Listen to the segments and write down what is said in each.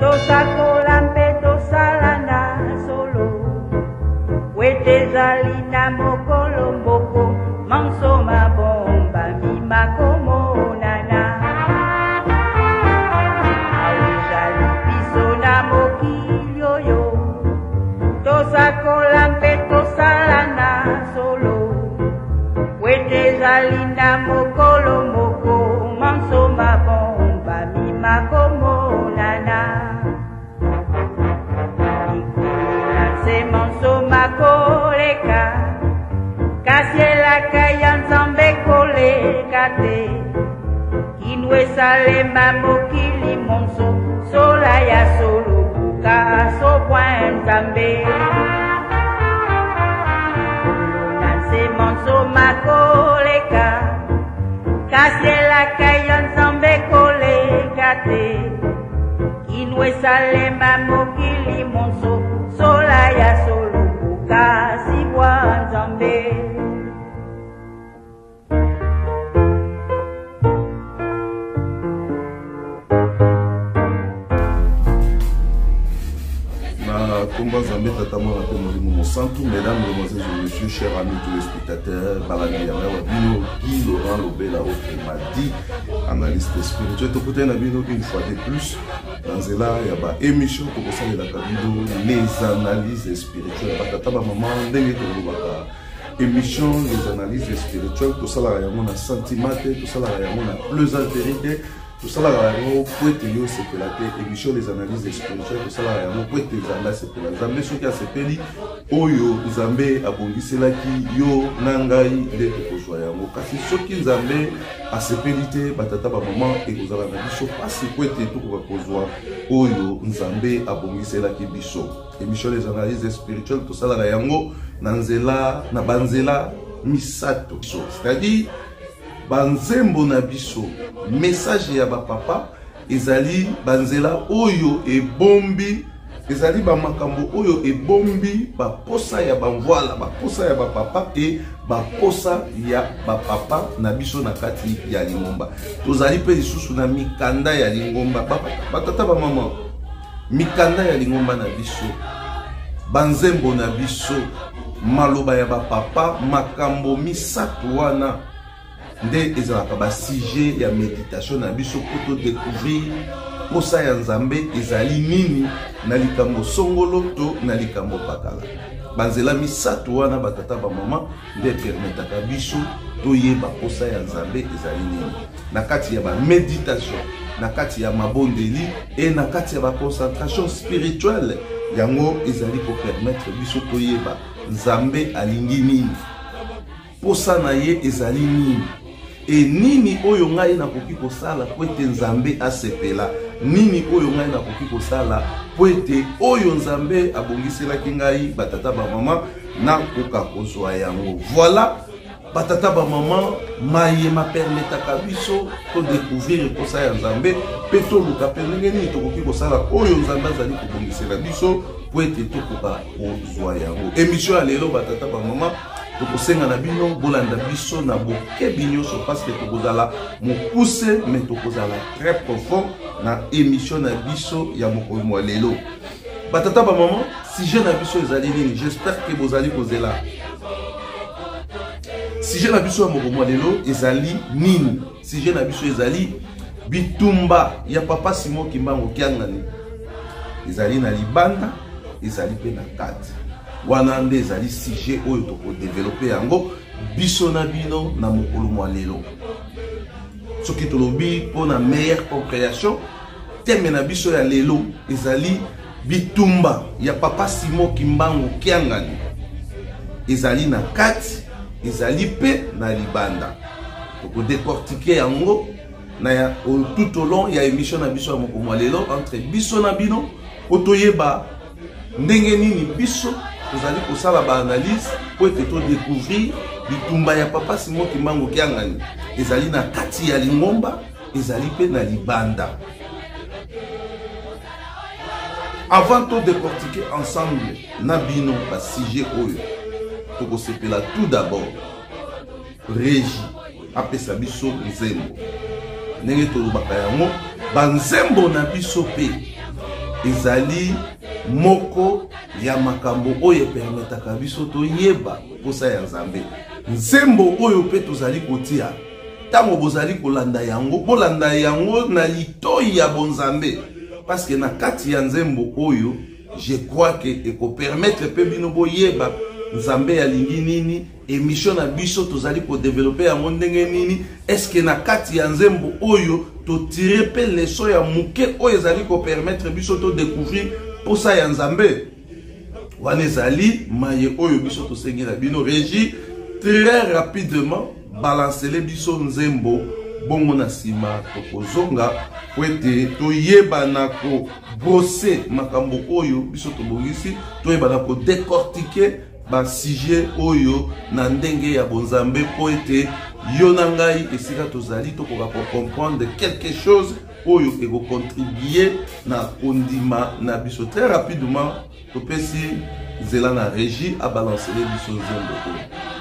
Tosakola mpe tosala na solo wete ezali na mokolo moko manso mabombami makomonana. Awa ezali biso na mokili oyo tosakola mpe tosala na solo wete ezali na mokolo moko manso mabombami makomonana. Likolo na nse manso makoleka, kasi elaka ya Nzambe koleka te. Kino esalema mokili monso, sola ya solo buka sobwa Nzambe. Likolo na nse manso makoleka, kasi elaka ya Nzambe koleka te. Kino esalema mokili monso, sola ya solo buka sibwa Nzambe. Na komba Nzambe Tata Mwana mpe Molimo Mosantu, mesdames, mesdemoiselles et messieurs, chers amis téléspectateurs, balandi ya ngai wa bino Guy Laurent Lobela autrement dit analyste spirituel, tokutani na bino une fois de plus na nzela ya ba émission tokosalelaka bino les analyses spirituelles. Batata ba mama, ndenge tolobaka émission les analyses spirituelles, tosalaka yango na sentiment te, tosalaka yango na plaisanterie te, tosalaka yango po ete yo osepela te. Émission les analyses spirituelles, tosalaka yango po ete Nzambe asepela. Nzambe soki asepeli, oyo Nzambe abongiselaki yo na ngai nde tokozwa yango. Kasi soki Nzambe asepeli te, batata bamama, ekozala na biso mpasi po ete tokoka kozwa oyo Nzambe abongiselaki biso. Émission les analyses spirituelles, tosalaka yango na nzela na banzela misato, c'est-à-dire banzembo na biso, message ya bapapa ezali banzela oyo ebombi, ezali bamakambo oyo ebombi baposa ya bamvwala, baposa ya bapapa e baposa ya bapapa na biso na kati ya lingomba. Tozali mpe lisusu na mikanda ya lingomba. Batata bamama, mikanda ya lingomba na biso, banzembo na biso, maloba ya bapapa, makambo misato wana nde ezalaka basujet ya méditation na biso mpo todécouvrir posa ya Nzambe ezali nini na likambo songolo to na likambo pakala. Banzela misato wana, batata bamama, nde epermetaka biso toyeba posa ya Nzambe ezali nini na kati ya baméditation, na kati ya mabondeli e na kati ya baconcentration spirituelle. Yango ezali kopermettre biso toyeba Nzambe alingi nini, posa na ye ezali nini, e nini oyo ngai nakoki kosala po ete Nzambe asepela, nini oyo ngai nakoki kosala po ete oyo Nzambe abongiselaki ngai, batata bamama, nakoka kozwa yango. Voilà, batata bamama, maye mapermetaka biso todécouvrir posa ya Nzambe mpe toluka mpe ndenge nini tokoki kosala oyo Nzambe azali kobongisela biso po ete tokoka kozwa yango. Émission ya lelo, batata bamama, tokosenga na bino bolanda biso na bokebi nyonso, parce que tokozala mokuse mais tokozala très profond na émission na biso ya mokolo mwa lelo. Batata bamama, sujet na biso ezali nini? J'espère que bozali kozela. Sujet na biso ya mokolo mwa lelo ezali nini? Sujet na biso ezali bitumba ya papa Simon Kimbangu Kiangani ezali na libanda, ezali mpe na kati. Wana nde ezali sujet oyo tokodevelope yango biso na bino na mokolo mwa lelo. Soki tolobi mpona meilleure compréhension, thème na biso ya lelo ezali bitumba ya papa Simon Kimbangu Kiangani ezali na kati, ezali mpe na libanda. Tokodécortiquer yango na ya tout au long ya émission na biso ya mokolo mwa lelo entre biso na bino, po toyeba ndenge nini biso tozali kosala baanalyse po ete todécouvrir bitumba ya papa Simon Kimbangu Kiangani ezali na kati ya lingomba, ezali mpe na libanda. Avant todécortiquer ensemble na bino basujet oyo, Tokosepela tout d'abord Régie apesa biso nzembo. Ndenge tolobaka yango, banzembo na biso mpe ezali moko ya makambo oyo epermetaka biso toyeba mposa ya Nzambe. Nzembo oyo mpe tozali kotia, ntango bozali kolanda yango, bolanda yango na litoi ya bonzambe, parce que na kati ya nzembo oyo, je crois que ekopermettre mpe bino boyeba Nzambe alingi nini, émission na biso tozali kodevelope yango ndenge nini. Est-ce na kati ya nzembo oyo totire mpe leçon ya moke oyo ezali kopermettre biso todécouvrir posa ya Nzambe? Wana ezali maye oyo biso tosengela bino. Régie, très rapidement, balancele biso nzembo, bongo na nsima tokozonga po ete toyebana kobrosser makambo oyo biso tobongisi, toyebana kodécortiquer basujet oyo na ndenge ya bonzambe, mpo ete yo na ngai esika tozali tokoka kocomprendre quelque chose oyo ekocontribue na kondima na biso. Très rapidement, topesi nzela na régie abalancele biso nzembo oyo.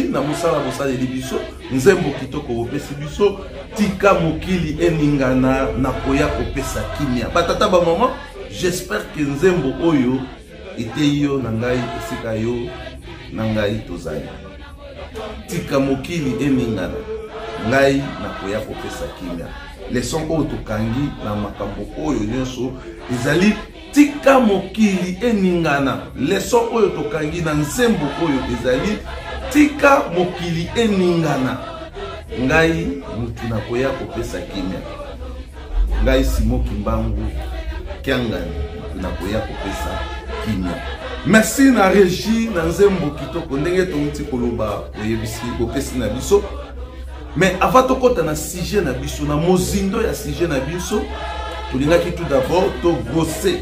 Merci na mosala bosaleli biso, nzembo kitoko bopesi biso, tika mokili eningana na koya kopesa kimia. Batata ba mama, j'espère que nzembo oyo eteyi yo na ngai esika yo na ngai tozali. Tika mokili eningana, ngai nakoya kopesa kimia. Leçon oyo tokangi na makambo oyo nyonso ezali tika mokili eningana. Leçon oyo tokangi na nzembo oyo ezali tika mokili eningana, ngai mutu nakoya kopesa kimia. Ngai Simon Kimbangu Kiangani mutu nakoya kopesa kimia. Merci na régie na nzembo kitoko ndenge touti koloba, oyebisi bopesi na biso. Mais avant tokota na sujet na biso, na mozindo ya sujet na biso, tolingaki tout d'abord to brosser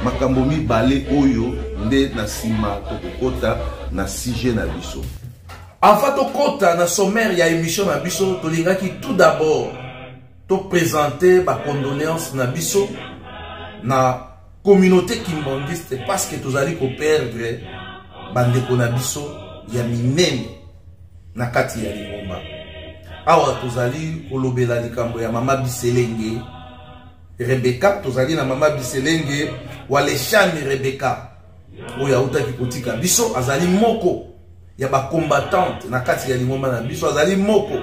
makambo mibale oyo nde na nsima tokokota na sujet na biso. Avant tokota na sommaire ya émission na biso, tolingaki tout d'abord to présenter ba condoléances na biso na communauté kimbangiste parce que tozali ko perdre bandeko na biso ya minene na kati ya lingomba. Awa tozali kolobela likambo ya mama Biselenge Rebecca, tozali na mama Biselenge Waleshani Rebecca oyo autaki kotika biso, azali moko ya ba combattante na kati ya lingomba na biso, azali moko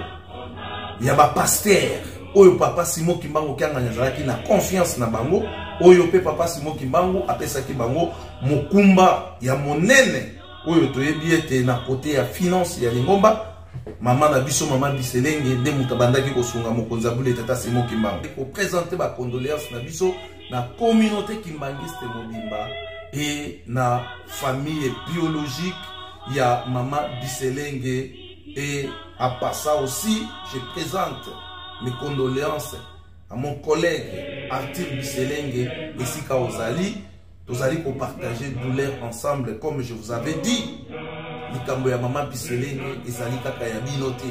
ya ba pasteur oyo papa Simon Kimbangu Kiangani azalaki na confiance na bango, oyo pe papa Simon Kimbangu apesaki bango mokumba ya monene oyo toyebi ete na kote ya finance ya lingomba, mama na biso mama Biselenge nde moto abandaki kosunga mokonzi ya bule tata Simon Kimbangu. Ko présenter ba condoléances na biso na communauté kimbangiste mobimba et na famille biologique ya mama Biselenge. Et à part ça aussi, je présente mes condoléances à mon collègue Arthur Biselenge esika ozali. Tozali ko partager douleur ensemble comme je vous avais dit. Likambo ya mama Biselenge ezali kaka ya bino te,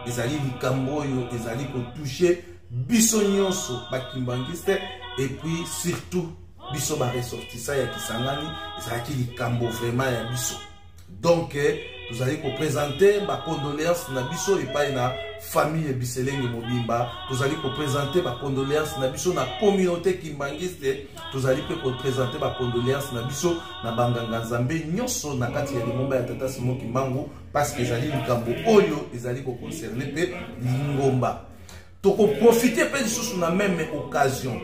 ezali likambo oyo ezali ko toucher biso nyonso ba kimbangiste et puis surtout biso ba ressortissants ya Kisangani. Ezalaki likambo vraiment ya biso. Donc tozali ko présenter ba condoléances na biso epai na famille Biselenge mobimba, tozali ko présenter ba condoléances na biso na communauté kimbangiste, tozali pe ko présenter ba condoléances na biso na banganga nzambe nyonso na kati ya lingomba ya tata Simon Kimbangu, parce que ezali likambo oyo ezali ko concerner pe lingomba. Toko profiter pe lisusu na même occasion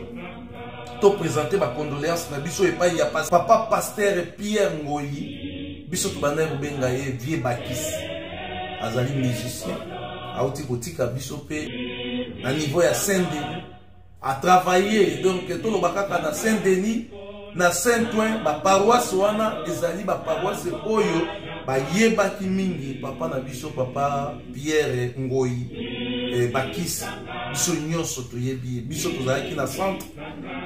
to présenter ba condoléances na biso epai ya papa pasteur Pierre Ngoyi. Biso tobandaki kobenga ye vieux Bakisi, azali musicien, auti kotika biso pe na niveau ya Saint-Denis, a travailler donc toloba kaka na Saint-Denis na Saint-Ouen, ba paroisse wana ezali ba paroisse oyo bayebaki mingi papa na biso papa Pierre Ngoyi Bakisi. Biso nyonso toyebi ye, biso tozalaki na centre,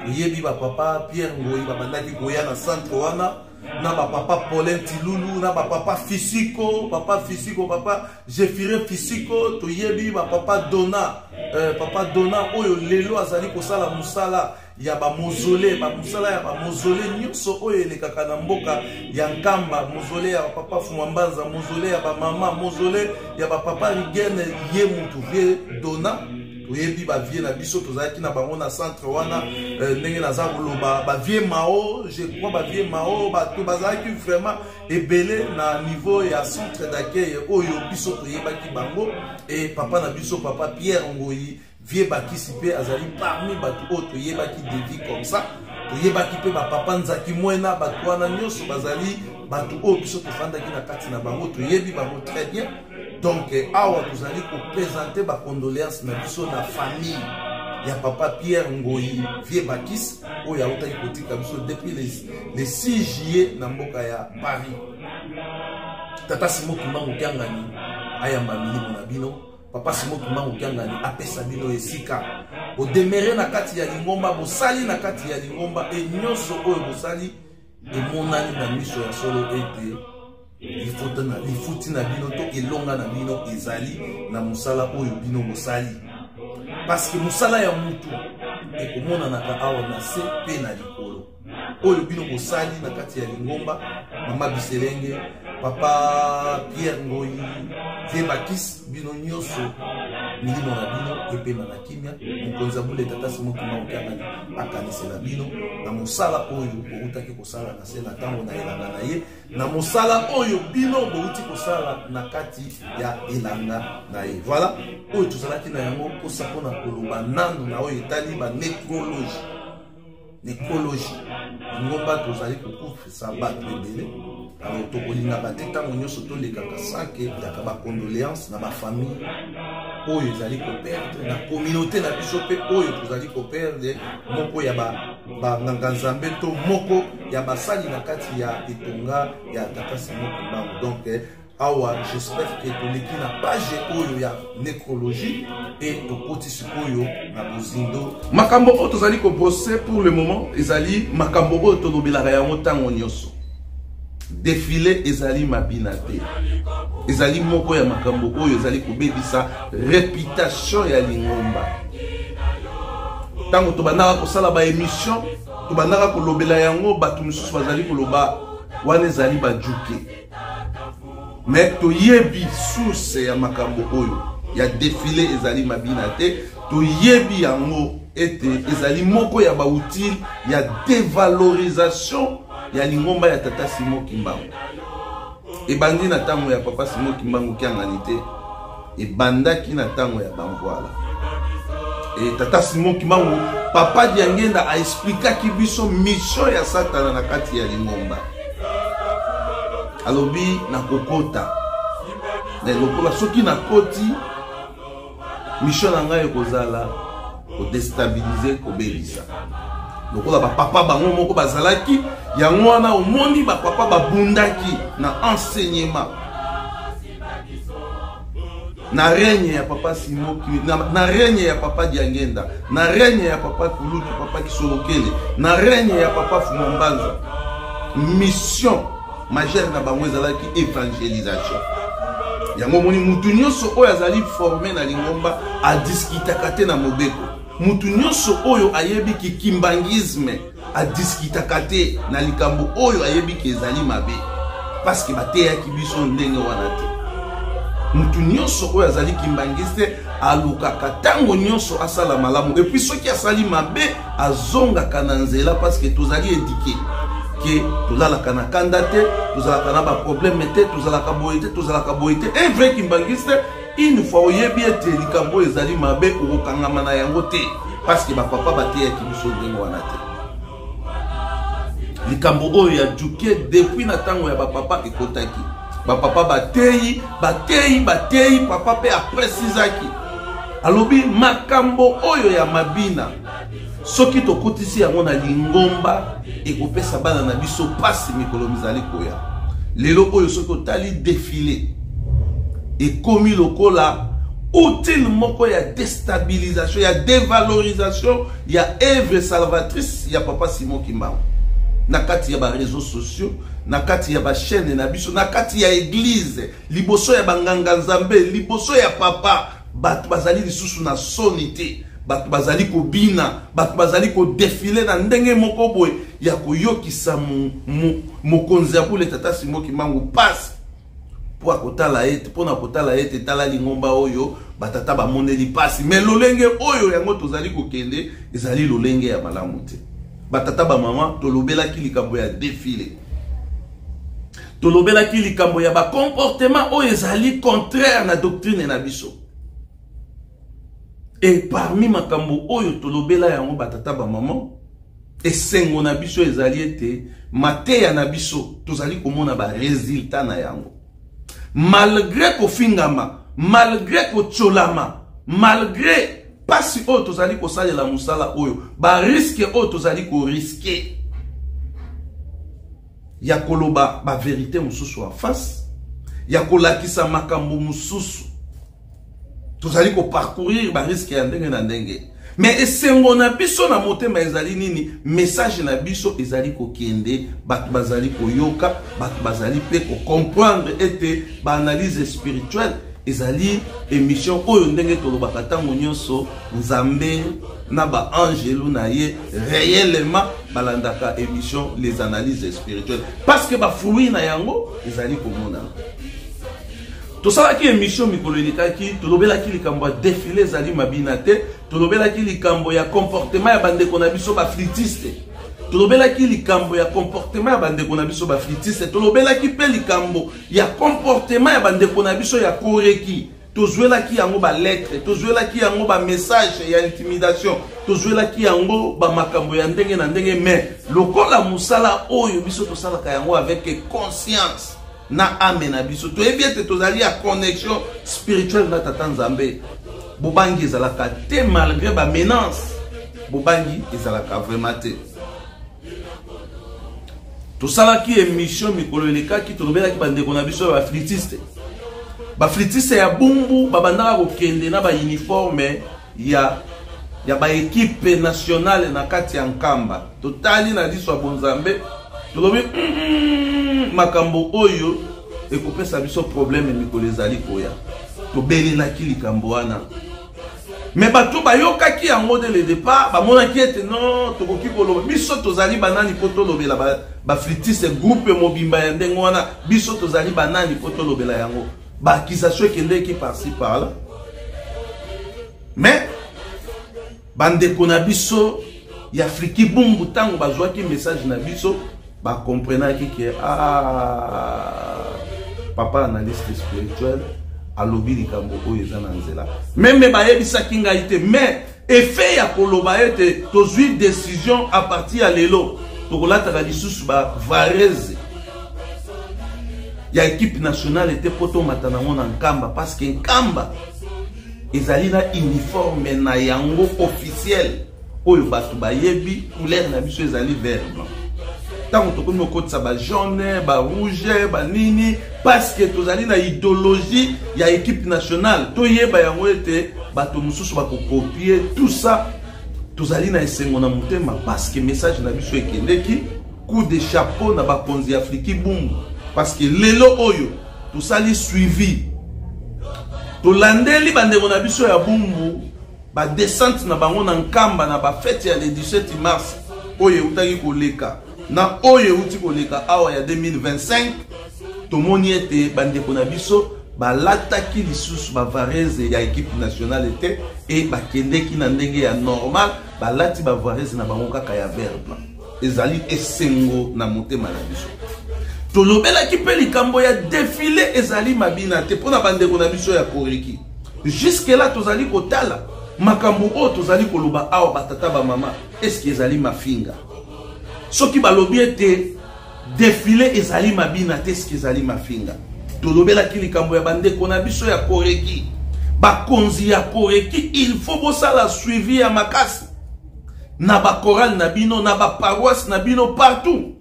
toyebi ba papa Pierre Ngoyi babandaki koya na centre wana na ba papa Paulin Tilulu, na ba papa Fisiko, papa Fisiko, papa Jeffrey Fisiko, toyebi ba papa Dona, papa Dona oyo lelo azali kosala mosala ya ba mausolée, ba mosala ya ba mausolée nyonso oyo elekaka na mboka ya Nkamba, mausolée ya papa Fumambanza, mausolée ya ba mama, mausolée ya ba papa Rigene, ye mutu vieux Dona. Toyebi ba vieux na biso, tozalaki na bango na centre wana, ndenge naza koloba ba vieux Mao, je crois ba vieux Mao, bato bazalaki vraiment ebele na niveau ya centre d'accueil oyo biso toyebaki bango. Et papa na biso papa Pierre Ngoyi vieux Bakisi pe azali parmi bato oyo toyebaki de vie comme ça. Toyebaki pe ba papa Nzaki Mwena, bato wana nyonso bazali bato oyo biso tofandaki na kati na bango, toyebi bango très bien. Donc awa tozali ko présenter ba condoléances na biso na famille ya papa Pierre Ngoyi vieux Bakisi oyo autaki kotika biso depuis les 6 juillet na mboka ya Paris. Tata Simon Kimbangu Kiangani ayamba milimo na bino. Papa Simon Kimbangu Kiangani apesa bino esika bodemere na kati ya lingomba, bosali na kati ya lingomba, e nyonso oyo bosali emonani na miso ya solo ete lifuti na bino to elonga na bino ezali na mosala oyo bino bosali, parce que mosala ya mutu ekomonanaka awa na se pe na likolo. Oyo bino bosali na kati ya lingomba, mama Biselenge, Papa Pierre Ngoyi, Vie Bakis, bino nyonso milimo na bino epema na kimia. Mokonzi ya bule Tata Simon Kimbangu Kiangani akanisela bino na mosala oyo bowutaki kosala na se na ntango na elanga na ye, na mosala oyo bino bowuti kosala na kati ya elanga na ye. Voilà oyo tozalaki na yango mposa mpona koloba nanu na oyo etali ba necrologie. Necrologie, lingomba tozali kokufisa bato ebele, alors tokolingaka te ntango nyonso tolekaka sans que yaka ba condoléances na ba famille oyo ezali koperdre, na communauté na biso mpe oyo tozali koperdre moko ya banganga-nzambe to moko ya basali na kati ya etonga ya Tata Simon Kimbangu. Donc awa j'espère que toleki na page oyo ya nécrologie et tokoti sikoyo na bozindo. Makambo oyo tozali kobrose pour le moment ezali makambo oyo tolobelaka yango ntango nyonso. Défilé ezali mabina te, ezali moko ya makambo oyo ezali kobebisa réputation ya lingomba. Ntango tobandaka kosala ba émission, tobandaka kolobela yango, bato mosusu bazali koloba wana ezali bajuke. Mais toyebi source ya makambo oyo ya défilé ezali mabina te, toyebi yango ete ezali moko ya bautile ya dévalorisation ya lingomba ya Tata Simon Kimbangu. Ebandi na ntango ya Papa Simon Kimbangu Kiangani te, ebandaki na ntango ya Bamvuala. E Tata Simon Kimbangu, Papa Diangenda aexplikaki biso mission ya Satana na kati ya lingomba. Alobi nakokota na lokola soki nakoti mission na ngai ekozala kodestabilize, kobebisa lokola bapapa bango moko bazalaki. Yango wana omoni bapapa babundaki na enseignement na règne ya Papa Simon, na règne ya Papa Diangenda, na règne ya Papa Kulutu, Papa Kisolokele, na règne ya Papa Fumambanza. Mission majeure na bango ezalaki évangélisation. Yango omoni mutu nyonso oyo azali formé na lingomba adiskitaka te na mobeko. Mutu nyonso oyo ayebi kikimbangisme adiskitaka te na likambo oyo ayebi ke ezali mabe, parce que bateyaki biso ndenge wana te. Mutu nyonso oyo azali kimbangiste alukaka ntango nyonso asala malamu, et puis soki asali mabe azongaka na nzela, parce que tozali éduqué ke tolalaka na kanda te, tozalaka na baproblème te, tozalaka boye te, tozalaka boye te. Un vrai kimbangiste, une fois oyebi ete likambo oyo ezali mabe, okokangama na yango te, parce que bapapa bateyaki biso ndenge wana te. Likambo oyo ya juke depuis na ntango ya bapapa ekotaki, bapapa bateyi, bateyi, bateyi, papa mpe apresizaki, alobi makambo oyo ya mabina soki tokotisi yango na lingomba ekopesa bana na biso pasi mikolo mizali koya. Lelo oyo soki otali défilé ekomi lokola outil moko ya déstabilisation, ya dévalorisation ya œuvre salvatrice ya Papa Simon Kimbangu na kati ya ba réseaux sociaux, na kati ya ba chaîne na biso, na kati ya église, liboso ya banganga nzambe, liboso ya papa. Bato bazali lisusu na soni te, bato bazali kobina, bato bazali kodefile na ndenge moko boye ya koyokisa mokonzi ya bule Tata Simon Kimbangu pasi po akotala ete, mpo na kotala ete tala lingomba oyo batata bamoneli pasi. Mais lolenge oyo yango tozali kokende ezali lolenge ya malamu te. Batata bamama, tolobelaki likambo ya défilé, tolobelaki likambo ya bacomportement oyo ezali contraire na doctrine na biso. Et parmi makambo oyo tolobela yango, batata bamama, esengo na biso ezali ete mateya na biso tozali komona ba résultat na yango, malgré kofingama, malgré kotiolama, malgré pasi oyo tozali kosalela mosala oyo, ba risque oyo tozali koriske ya koloba ba vérité mosusu en face, ya kolakisa makambo mosusu, tozali koparcourir ba risque ya ndenge na ndenge. Mais esengo na biso na motema ezali nini? Message na biso ezali kokende, bato bazali koyoka, bato bazali mpe kocomprendre ete baanalyse spirituelle Ezali émission oyo ndenge tolobaka ntango nyonso, Nzambe na ba angelu na ye réellement balandaka émission Les Analyses Spirituelles, parce que ba fruits na yango ezali komonana. Tosalaki émission mikolo elekaki, tolobelaki likambo ya défilé ezali mabina te, tolobelaki likambo ya comportement ya bandeko na biso baflitiste, tolobelaki likambo ya comportement ya bandeko na biso baflitiste, tolobelaki mpe likambo ya comportement ya bandeko na biso ya koreki. Tozwelaki yango ba lettre, tozwelaki yango ba message ya intimidation, tozwelaki yango ba makambo ya ndenge na ndenge. Mais lokola mosala oyo biso tosalaka yango avec conscience na ame na biso, toyebi ete tozali ya connexion spirituelle na Tata Nzambe, bobangi ezalaka te. Malgré ba menace, bobangi ezalaka vraiment te. Tosalaki émission mikolo elekaki, tolobelaki bandeko na biso ya baflitiste, baflitiste ya Bumbu babandaka kokende na bauniforme ya baekipe nationale na kati ya Nkamba. Totali na liso ya bonzambe, tolobi makambo oyo ekopesa biso problème mikolo ezali koya. Tobelelaki likambo wana, mais bato bayokaki yango dès le départ, bamonaki ete non, tokoki koloba, biso tozali banani mpo tolobela baflitiste, groupe mobimba ya ndenge wana, biso tozali banani mpo tolobela yango? Baaccusation ekendeki par-ci par-là, mais bandeko na biso ya Friki Bumbu, ntango bazwaki message na biso, bakomprenaki ke ah, papa analyste spirituel alobi likambo oyo eza na nzela. Même bayebisaki ngai te, mais effet ya koloba ete tozwi décision, à partir ya lelo tokolataka lisusu bavarese ya équipe nationale te mpo tomata nango na Nkamba, parce que Nkamba ezali na uniforme na yango officiel oyo bato bayebi. Couleur na biso ezali vert blanc. Ntango tokomi kokotisa bajaune, barouge, banini, parce que tozali na idéologie ya équipe nationale, toyeba yango ete bato mosusu bakokopie tout ça. Tozali na esengo na motema parce que message na biso ekendeki. Coup de chapeau na bakonzi ya Afriki Bumbu, parce que lelo oyo tosali suivi, tolandeli bandeko na biso ya Bumbu, badescente na bango na Nkamba na bafete ya le 17 mars oyo eutaki koleka na oyo euti koleka awa ya 2025. Tomoni ete bandeko na biso balataki lisusu bavarese ya équipe nationale te e bakendeki na ndenge ya normal, balati bavarese na bango kaka ya vert blanc. Ezali esengo na motema na biso. Tolobelaki mpe likambo ya défilé ezali mabina te mpona bandeko na biso ya Koreki. Jusque là tozali kotala makambo oyo tozali koloba awa, batata, bamama, eske ezali mafinga soki balobi ete défilé ezali mabina te? Eske ezali mafinga? Tolobelaki likambo ya bandeko na biso ya Koreki. Bakonzi ya Koreki, il faut bosala suivi ya makasi na bakorale na bino, na baparoisse na bino, partout.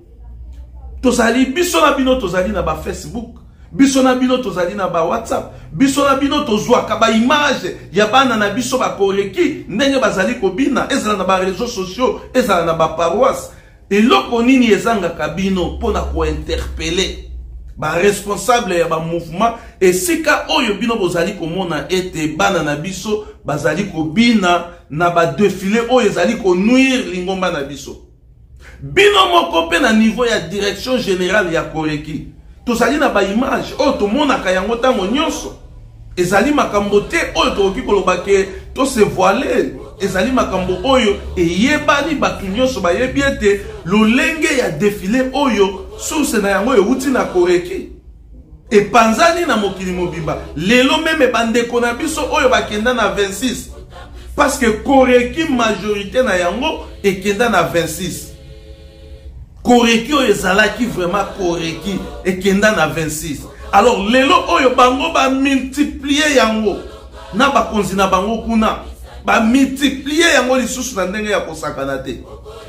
Tozali biso na bino, tozali na bafacebook, biso na bino tozali na bawhatsapp, biso na bino tozwaka baimage ya bana na biso bakoreki ndenge bazali kobina, ezala na bareseau sociaux, ezala na baparoisse. Eloko nini ezangaka bino mpona kointerpeller baresponsable ya bamouvement esika oyo bino bozali komona ete bana na biso bazali kobina na badefile oyo ezali konuire lingomba na biso? Bino moko mpe na niveau ya direction générale ya Koreki, tozali na baimage oyo tomonaka yango ntango nyonso. Ezali makambo te oyo tokoki koloba ke tose voile, ezali makambo oyo eyebani, bato nyonso bayebi ete lolenge ya défilé oyo, source na yango euti na Koreki, epanzani na mokili mobimba. Lelo même bandeko na biso oyo bakenda na 26, parce que Koreki majorité na yango ekenda na 26, Koreki oyo ezalaki vraiment Koreki ekenda na 26. Alors lelo oyo bango bamultiplie yango na bakonzi na bango kuna, bamultiplie yango lisusu na ndenge ya kosakana te.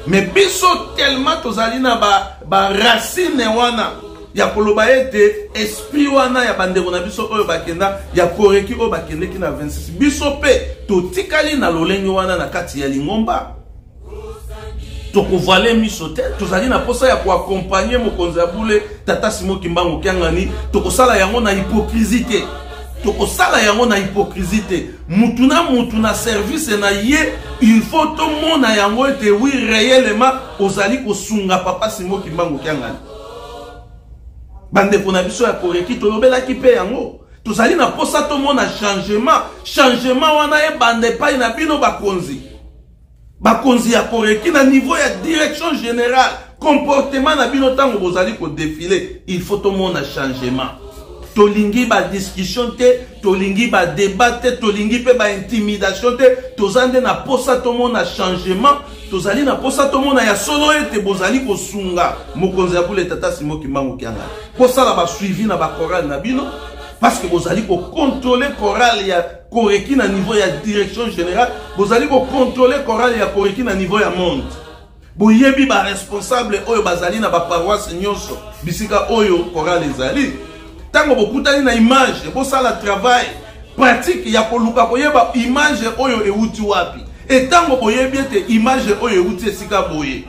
Mais biso, tellement tozali na baracine ba wana ya koloba ete esprit wana ya bandeko na biso oyo bakenda ya Koreki, oyo bakendeki na 26, biso mpe totikali na lolenge wana na kati ya lingomba. Tokovoile miso te. Tozali na posa ya koaccompagner mokonzi ya bule, tata Simo Kimbangu Kiangani. Tokosala yango na hypocrisie te. Tokosala yango na hypocrisie te. Mutu na mutu na service na ye, il faut tomona yango ete oui, réellement ozali kosunga papa Simon Kimbangu Kiangani. Bandeko na biso ya Koreki tolobelaki mpe yango. Tozali na posa tomona changement. Changement wana ebanda epai na bino bakonzi. Bakonzi ya Koreki na niveau ya direction générale, comportement na bino ntango bozali kodefile, il faut tomona changement. Tolingi ba discussion te, tolingi ba débat te, tolingi mpe ba intimidation te. Toza nde na posa tomona changement. Tozali na posa tomona ya solo ete bozali kosunga mokonzi ya bule tata Simon Kimbangu Kiangani. Bosala ba suivi na ba chorale na bino, parce que bozali kocontrôler chorale ya Koreki na niveau ya direction générale, bozali kocontrôler chorale ya Koreki na niveau ya monde. Boyebi ba responsable oyo bazali na ba paroisse nyonso bisika oyo chorale ezali. Tango bokutani na image, bosala travail pratique ya koluka koyeba image oyo ewuti wapi. Et tango boyebi ete image oyo ewuti esika boye,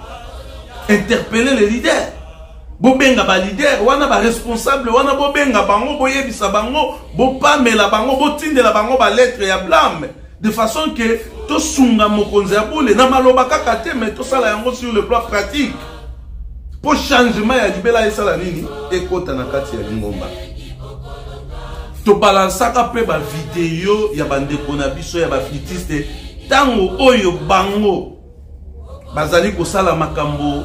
interpeller les leaders. Bobenga ba leader wana, ba responsable wana, bobenga bango, boyebisa bango, bopamela bango, botindela bango ba lettre ya blâme, de façon que tosunga mokonzi ya bule na maloba kaka te, mais tosala yango sur le plan pratique po changement ya libela esala nini, ekota na kati ya lingomba. Tobalansaka mpe ba video ya bandeko na biso ya ba flûtiste ntango oyo bango bazali kosala makambo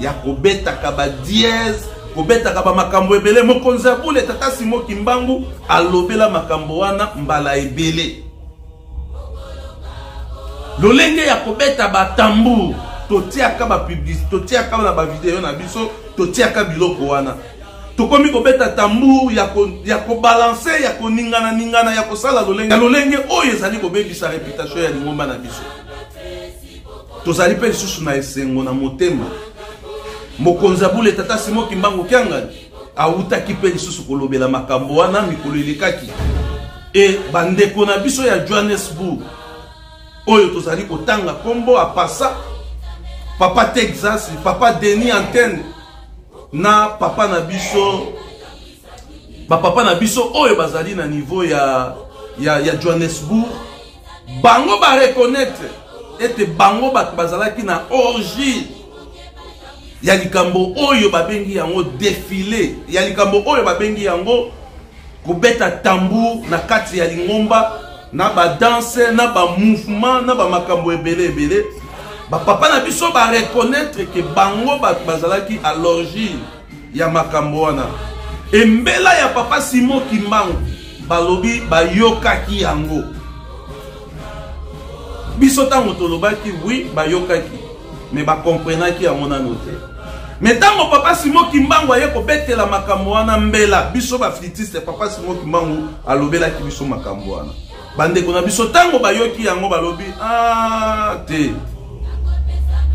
ya kobetaka ba dièse, kobetaka ba makambo ebele. Mokonzi ya bule tata Simon Kimbangu alobela makambo wana mbala ebele. Lolenge ya kobeta ba tambour, totiaka ba publicité, totiaka na ba video na biso, totiaka biloko wana. Tokomi kobeta tambour ya kobalancer, ya koningana ningana, ya kosala lolenge, ya lolenge oyo ezali kobebisa réputation ya lingomba na biso. Tozali mpe lisusu na esengo na motema. Mokonzi ya bule tata Simon Kimbangu Kiangani awutaki mpe lisusu kolobela makambo wana mikolo elekaki. E bandeko na biso ya Johannesburg oyo tozali kotanga kombo apasa, papa Texas, papa Denis Antenne na papa na biso, ba papa na biso oyo bazali na niveau ya Johannesburg, bango ba reconnaître ete bango bato bazalaki na origine ya likambo oyo babengi yango défilé, ya likambo oyo babengi yango kobeta tambour na kati ya lingomba, na ba danse, na ba mouvement, na ba makambo ebele ebele. Ba papa na biso ba reconnaître que bango bato bazalaki à l'origine ya makambo wana. Embela ya papa Simon Kimbangu balobi bayokaki yango. Biso tango tolobaki oui bayokaki, mais ba comprenaki yango nano te. Mais tango papa Simon Kimbangu aye kobetela makambo wana mbela, biso ba flûtiste, papa Simon Kimbangu alobelaki biso makambo wana. Bandeko na biso tango bayoki yango balobi ah te,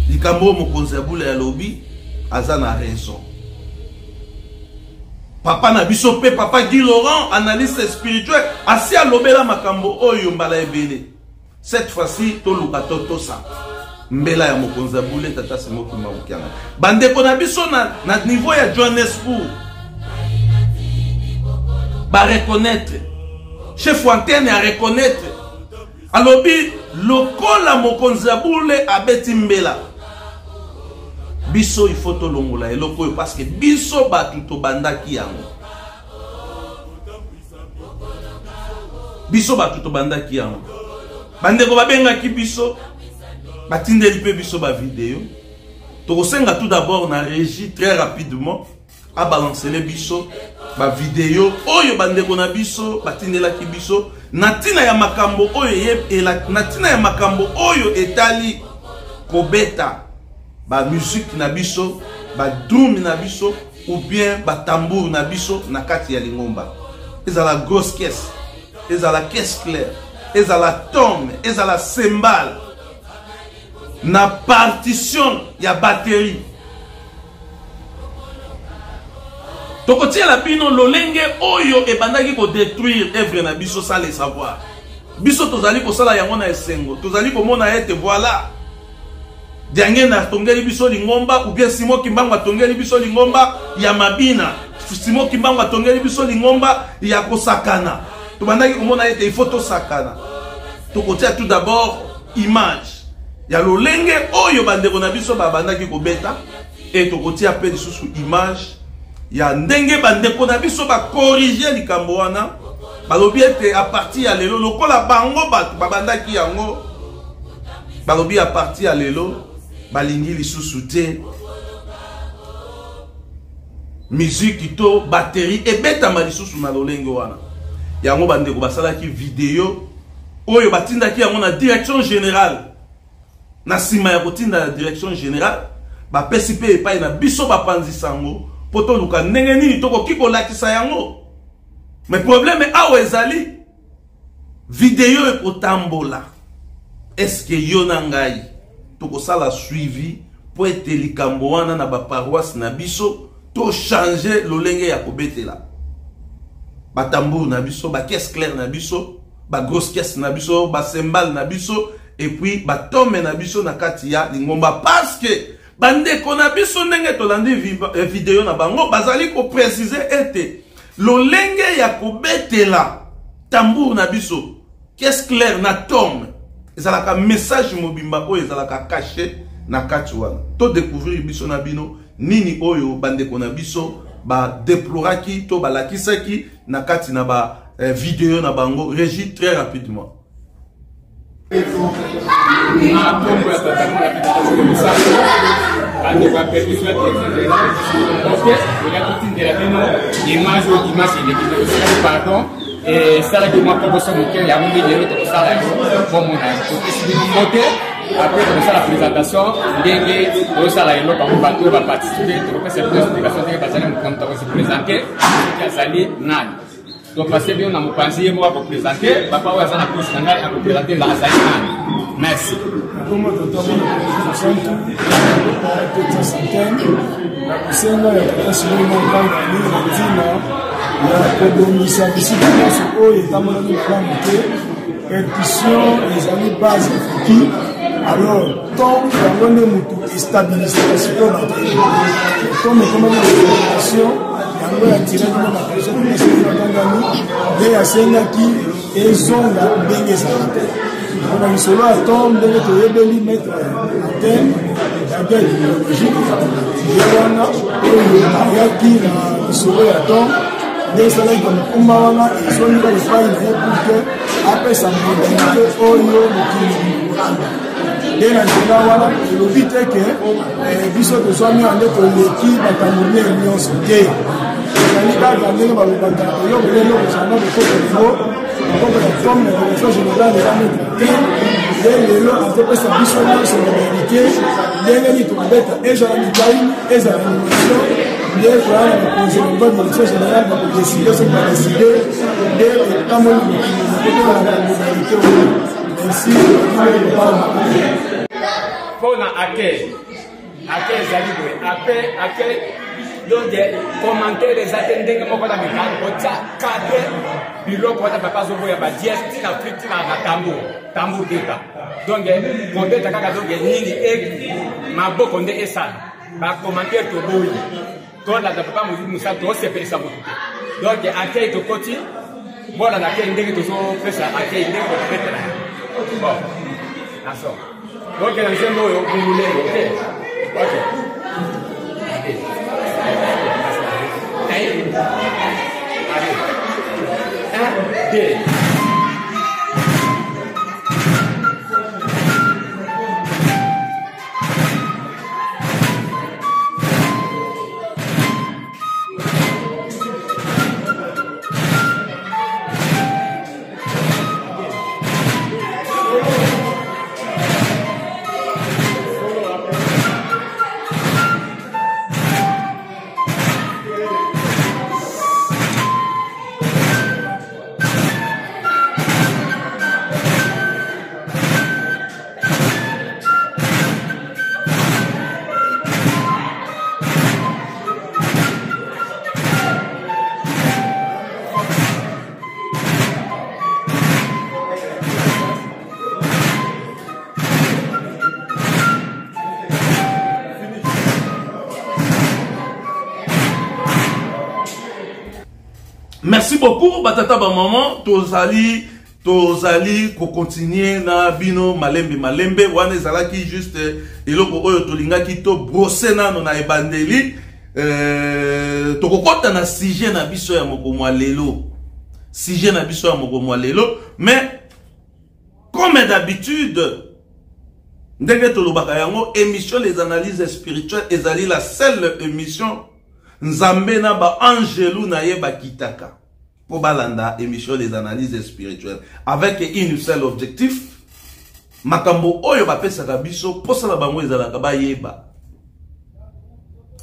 likambo oyo mokonzi ya bule alobi aza na raison. Papa na biso pe papa Guy Laurent, analyste spirituel, asi alobela makambo oyo mbala ebele. Cette fois-ci toluka totosa mbela ya mokonzi ya bule tata Simon Kimbangu Kiangani. Bandeko na biso na niveau ya Johannesburg ba reconnaître, chef antenne a reconnaître, alobi lokola mokonzi ya bule abeti mbela, biso il faut tolongola eloko oyo parce que biso bato tobandaki yango. Biso bato tobandaki yango. Bandeko babengaki biso, batindeli mpe biso ba video. Tokosenga tout d'abord na régie très rapidement a balancele biso ba video oyo bandeko na biso batindelaki biso na ntina ya makambo oyo na ntina ya makambo oyo etali kobeta ba musique na biso, ba drum na biso ou bien ba tambour na biso na kati ya lingomba. Ezala grosse caisse, ezala caisse claire, ezala tome, ezala cymbale, na partition ya batterie. Tokotiela bino lolenge oyo ebandaki kodétruire œuvre na biso sans le savoir. Biso tozali kosala yango na esengo, tozali komona ete voilà Diangenda atongeli biso lingomba, ou bien Simon Kimbangu atongeli biso lingomba ya mabina, Simon Kimbangu atongeli biso lingomba ya kosakana. Tobandaki komona ete il faut tosakana. Tokotia tout d'abord image ya lolenge oyo bandeko na biso babandaki kobeta e tokotia mpe lisusu image ya ndenge bandeko na biso bakorige likambo wana. Balobi ete a partir ya lelo, lokola bango bato babandaki yango, balobi a partir ya lelo balingi lisusu te musique to batterie ebetama lisusu na lolenge wana. Yango bandeko basalaki video oyo batindaki yango na direction générale. Na nsima ya kotinda na direction générale, bapesi mpe epai na biso bapanzi sango mpo toluka ndenge nini tokoki kolakisa yango. Mais problème awa ezali video ekotambola. Est-ce que yo na ngai tokosala suivi mpo ete likambo wana na baparoisse na biso to changer lolenge ya kobetela batambour na biso, ba caisse claire na biso, ba grosse caisse na biso, ba cymbale na biso et puis ba tome na biso na kati ya lingomba? Parce que bandeko na biso, ndenge tolandi video na bango, bazali kopréciser ete lolenge ya kobetela tambour na biso, caisse claire na tome, ezalaka message mobimba oyo ezalaka caché na kati wana. To découvrir biso na bino nini oyo bandeko na biso badeploraki to balakisaki na kati na ba video na bango. Régie, très rapidement. Na nkombo ya Tata, Mwana, bandeko ya permission, ok, olia kotindela bino image oyo dimanche eleki. Tosalaki pardon, esalaki mwa koboso moke. Yango nde lelo tokosala yango, bomona yango. Topesi bino mbote. Après tokosala présentation ndenge tozosala eloko yango. Bato oyo baparticipe, tokopesa bino explication ndenge bazali. Mokonzi tokosi présente soki azali nani. Topase bino na mopanzi, ye moko akoprésente. Papa oyo aza na gauche na ngai akoprésente azali nani. Merci. Kombo Tata, Mwana, Santu, totya centaine na kosenga ya Tata Simon Kangani na ntina ya kobongisa bisika nyonso oyo etambolaki malamu te. Percussion ezali base efiki, alors ton yango nde motu estabilisaka sikoyo batterie. Tom ekomaki na percussion, yango yatiraki nde bapercussion. Tata Simon Kangani nde asengaki ezonga ndenge ezalaka mpona lisolo ya tom. Ndenge toyebeli maître Athènes ya guerre idéologique, ye wana oyo ayaki na lisolo ya tom, nde esalaki ka mokumba wana ezongi kaka epai na ye pour que apesa modalité oyo mokili kolanda. Nde na nzela wana elobi te ke biso tozwami awa nde toleki batambourniere nyonso te. Ezali kaka ndenge balobaka, eloko nde eloko ezalanga bokoko yango. Maboko ya tom na direction générale eza maître te, nde lelo azopesa biso nyonso modalité ndenge nini tokobeta, ezala mikaini, ezala animation. Nde koya na bakonzi na niveau direction générale, bakodeside. Soki badeside, nde etamboli mokili nakotola na modalité oyo. Merci. Mpo na accueil, accueil ezali boye. Accueil, accueil donc commentaire eza te. Ndenge moko na mikano kotia cadre biloko wana, papa azoboya badies ntina Afrique, ntina na tambour, tambour beta. Donc kobeta kaka, donc nini e maboko nde esala bacommentaire. Toboyi, tolanda papa Mozibi mosala, tosepelisa motu te. Donc accueil, tokoti, bolanda accueil ndenge tozopesa accueil, ndenge tokobetela yango. Bon, naso donc na nzembo oyo Bungulenge. Ok, ok. Allez, un, deux. Merci beaucoup batata ba maman, tozali tozali kocontinue na bino malembe malembe. Wana ezalaki juste eloko oyo tolingaki to brosser nano na ebandeli. Tokokota na sujet na biso ya mokomo ya lelo, sujet na biso ya mokomo ya lelo. Mais comme d'habitude, ndenge tolobaka yango, émission les analyses spirituelles ezali la seule émission Nzambe na ba angelu na ye bakitaka po balanda émission les analyses spirituelles avec une seule objectif. Makambo oyo bapesaka biso, posa na bango ezalaka bayeba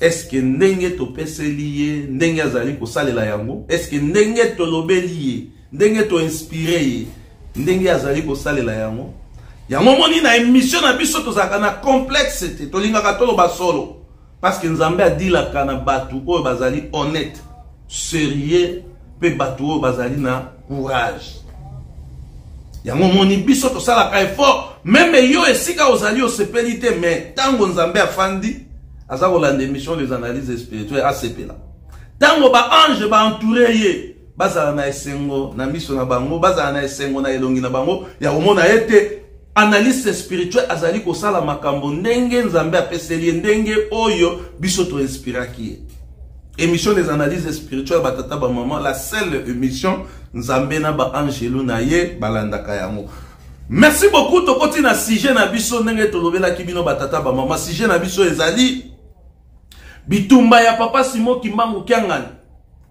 est-ce que ndenge topeseli ye, ndenge azali kosalela yango, est-ce que ndenge tolobeli ye, ndenge toinspire ye, ndenge azali kosalela yango. Yango moni na émission na biso tozalaka na complexe te, tolingaka toloba solo. Parce que Nzambe adilaka na batu oyo bazali honnête, sérieux, pe batu oyo bazali na courage. Yango moni biso tosalaka effort, même yo esika ozali osepeli te, mais tango Nzambe afandi aza kolanda émission les analyses spirituelles asepela. Tango ba ange ba entouré ye, bazala na esengo na miso na bango, bazala na esengo na elongi na bango ya komona ete analyste spirituel azali kosala makambo ndenge Nzambe apeseli ye, ndenge oyo biso toinspiraki ye. Émission des analyses spirituelles batata ba maman, la seule émission Nzambe na ba angelu na ye balandaka yango. Merci beaucoup. Tokoti na sujet na biso ndenge tolobelaki bino batata ba mama. Sujet na biso ezali bitumba ya papa Simon Kimbangu Kiangani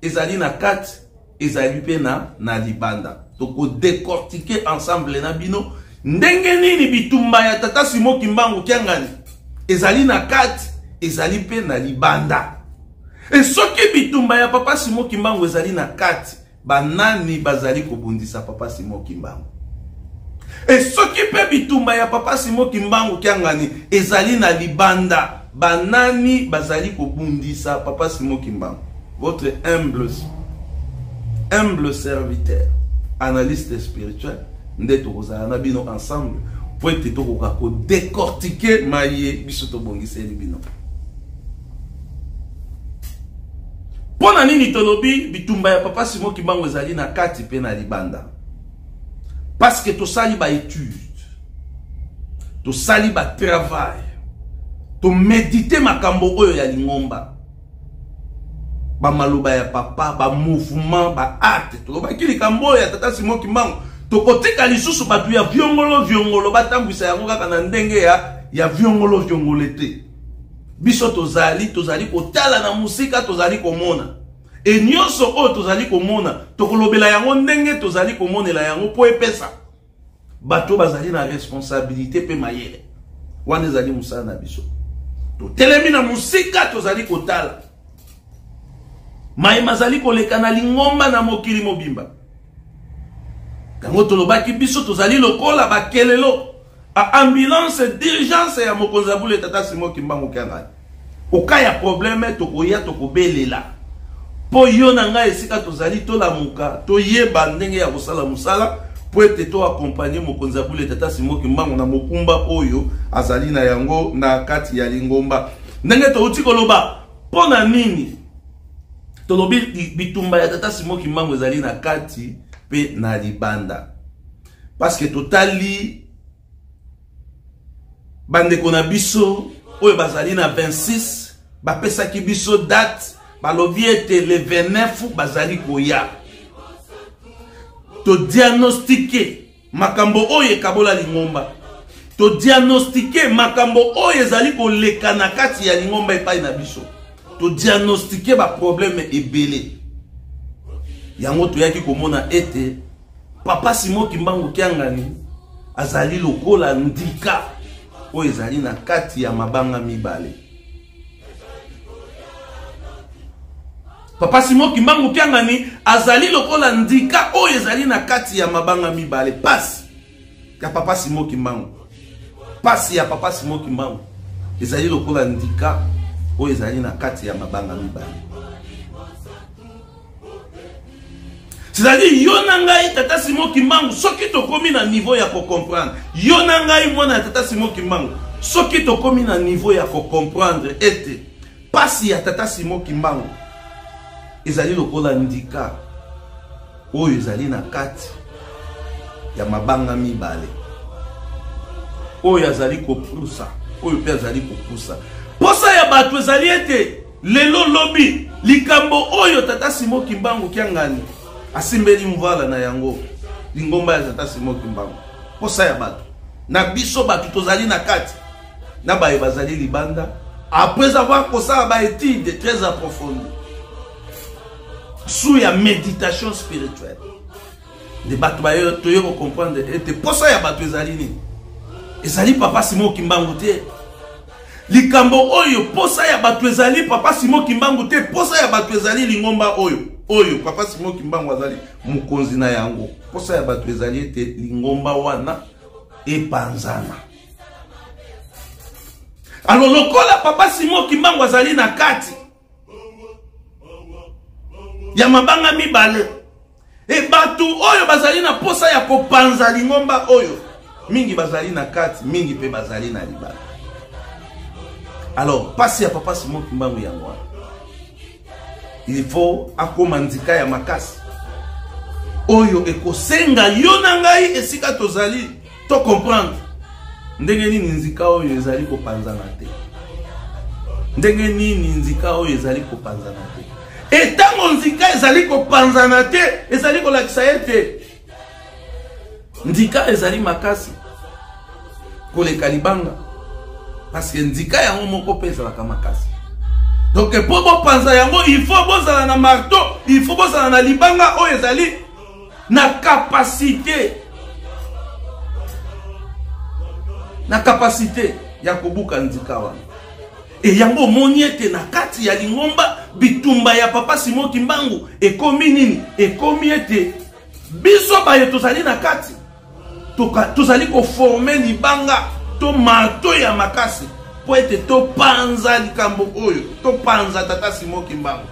ezali na kati, ezali pe na libanda. Toko décortiquer ensemble na bino ndenge nini bitumba ya tata Simon Kimbangu Kiangani ezali na kati, ezali pe na libanda. E soki bitumba ya papa Simon Kimbangu ezali na kati, banani bazali kobundisa papa Simon Kimbangu? E soki pe bitumba ya papa Simon Kimbangu Kiangani ezali na libanda, banani bazali kobundisa papa Simon Kimbangu? Votre humble serviteur, analyste spirituel, nde tokozala na bino ensemble po ete tokoka kodécortiquer maye biso tobongiseli bino. Mpo na nini tolobi bitumba ya papa Simon Kimbangu ezali na kati pe na libanda? Parce que tosali ba études, tosali ba travail, tomédite makambo oyo ya lingomba, ba maloba ya papa, ba mouvement, ba acte. Tolobaki likambo oyo ya tata Simon Kimbangu, tokotika lisusu bato ya viongolo viongolo batambwisa yango kaka na ndenge ya viongolo viongolo te. Biso tozali kotala na mosika, tozali komona. E nyonso oyo tozali komona, tokolobela yango ndenge tozali komonela yango po epesa bato bazali na responsabilité pe mayele. Wana ezali mosala na biso. Totelemi na mosika, tozali kotala maye mazali koleka na lingomba na mokili mobimba. Yango tolobaki biso tozali lokola bakelelo a ambulance d'urgence ya mokonzi ya bule tata Simon Kimbangu Kiangani. Oka ya problème tokoya tokobelela po yo na ngai esika tozali tolamuka, toyeba ndenge ya kosala mosala po ete to accompagner mokonzi ya bule tata Simon Kimbangu na mokumba oyo azali na yango na kati ya lingomba. Ndenge touti koloba, po na nini tolobi bitumba ya tata Simon Kimbangu ezali na kati pe na libanda? Parce que totali bandeko na biso oyo bazali na 26 bapesaki biso date, balobi ete le 29 bazali koya. Todiagnostike makambo oyo ekabola lingomba, todiagnostike makambo oyo ezali koleka na kati ya lingomba epai na biso, todiagnostike ba problème ebele. Yango toyaki komona ete papa Simon Kimbangu Kiangani azali lokola ndika oyo ezali na kati ya mabanga mibale. Papa Simon Kimbangu Kiangani azali lokola ndika oyo ezali na kati ya mabanga mibale. Pasi ya papa Simon Kimbangu, pasi ya papa Simon Kimbangu ezali lokola ndika oyo ezali na kati ya mabanga mibale. C'est-à-dire, yo na ngai tata Simon Kimbangu, soki tokomi na niveau ya ko comprendre, yo na ngai mwana ya tata Simon Kimbangu, soki tokomi na niveau ya ko comprendre ete pasi ya tata Simon Kimbangu ezali lokola ndika oyo ezali na kati ya mabanga mibale, oyo azali kopusa, oyo mpe azali kopusa. Posa ya bato ezali ete lelo lobi likambo oyo tata Simon Kimbangu Kiangani asimbeli mvala na yango, lingomba ya tata Simon Kimbangu. Posa ya bato na biso bato tozali na kati na baye bazali libanda, après avoir kosala ba études très approfondies sous ya méditation spirituelle, nde bato baye toye kocomprendre ete posa ya bato ezali nini. Ezali papa Simon Kimbangu te. Likambo oyo posa ya bato ezali papa Simon Kimbangu te. Posa ya bato ezali lingomba oyo oyo papa Simon Kimbangu azali mokonzi na yango. Posa ya bato ezali ete lingomba wana epanzana. Alors lokola papa Simon Kimbangu azali na kati ya mabanga mibale, e bato oyo bazali na posa ya kopanza lingomba oyo, mingi bazali na kati, mingi mpe bazali na libanda. Alors pasi ya papa Simon Kimbangu yango wana, il faut akoma nzika ya makasi oyo ekosenga yo na ngai esika tozali to comprendre ndenge nini nzika oyo ezali kopanzana te, ndenge nini nzika oyo ezali kopanzana te. Etango nzika ezali kopanzana te, ezali kolakisa ete nzika ezali makasi koleka libanga, parce que nzika yango moko mpe ezalaka makasi. Donc mpo bopanza yango, il faut bozala na marteau, il faut bozala na libanga oyo ezali na capacité, na capacité ya kobuka nzika wana. E yango omoni ete na kati ya lingomba bitumba ya papa Simon Kimbangu ekomi nini? Ekomi ete biso baye tozali na kati tozali koforme libanga to marteau ya makasi mpo ete topanza likambo oyo, topanza tata Simon Kimbangu.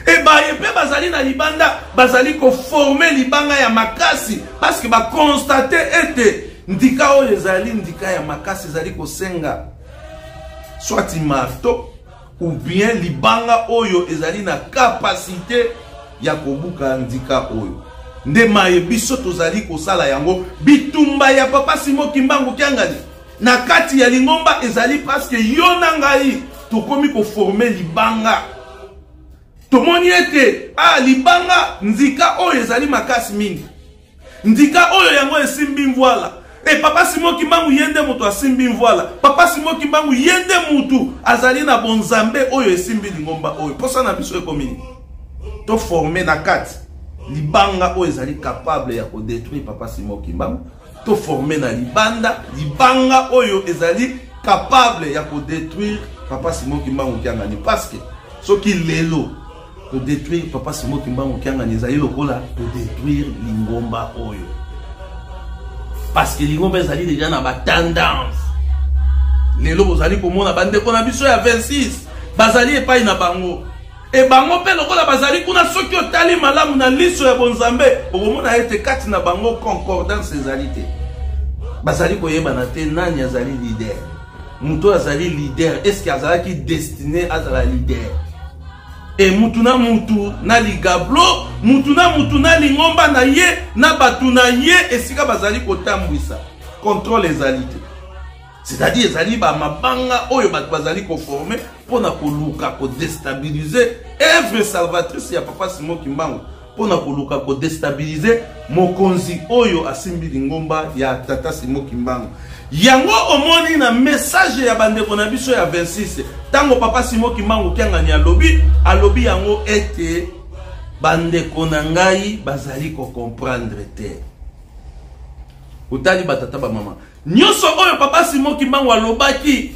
E baye mpe bazali na libanda bazali koforme libanga ya makasi, parce que bakonstate ete ndika oyo ezali ndika ya makasi, ezali kosenga soit marteau ou bien libanga oyo ezali na capacité ya kobuka ndika oyo. Nde maye biso tozali kosala yango bitumba ya papa Simon Kimbangu Kiangani na kati ya lingomba ezali parce que yo na ngai tokomi koforme libanga. Tomoni ete libanga nzika oyo ezali makasi mingi, ndika oyo yango esimbi mvwala. E papa Simon Kimbangu ye nde moto asimbi mvwala. Papa Simon Kimbangu ye nde mutu azali na bonzambe oyo esimbi lingomba oyo. Posa na biso ekomi nini? Toforme na kati libanga oyo ezali capable ya kodétruire papa Simon Kimbangu, toforme na libanda libanga oyo ezali capable ya kodétruire papa Simon Kimbangu Kiangani. Parce que soki lelo kodétruire papa Simon Kimbangu Kiangani ezali lokola kodétruire lingomba oyo, parce que lingomba ezali déjà na ba tendance. Lelo bozali komona bandeko na biso ya 26 bazali epai na bango, e bango mpe lokola bazali kuna, soki otali malamu na liso ya bonzambe okomona ete kati na bango concordance ezali te. Bazali koyebana te nani azali leader. Moto azali leader, est-ce que azalaki destiné azala leader? E mutu na mutu na ligablo, mutu na mutu na lingomba na ye na bato na ye esika bazali kotambwisa, contrôle ezali te. C'est-à-dire ezali ba mabanga oyo bato bazali koforme mpona koluka kodestabilize œuvre salvatrice ya papa Simon Kimbangu, mpona koluka kodestabilize mokonzi oyo asimbi lingomba ya tata Simon Kimbangu. Yango omoni na message ya bandeko na biso ya 26, ntango papa Simon Kimbangu Kiangani alobi, alobi yango ete bandeko na ngai bazali kocomprendre te. Otali batata bamama nyonso oyo papa Simon Kimbangu alobaki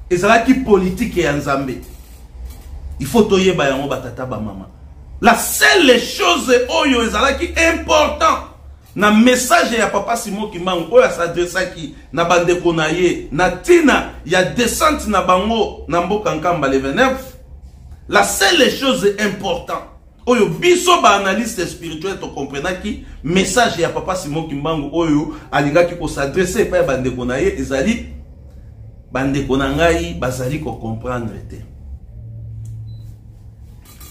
ezalaki politike ya Nzambe. Il faut toyeba yango batata bamama. La seule chose oyo ezalaki important na message ya papa Simon Kimbangu oyo asadresaki na bandeko na ye na tina ya descente na bango na mboka Nkamba le 29, la seule chose importante oyo biso ba analyste spirituel tokomprenaki message ya papa Simon Kimbangu oyo alingaki kosadresse epai ya bandeko na ye ezali bandeko na ngai bazali kocomprendre te.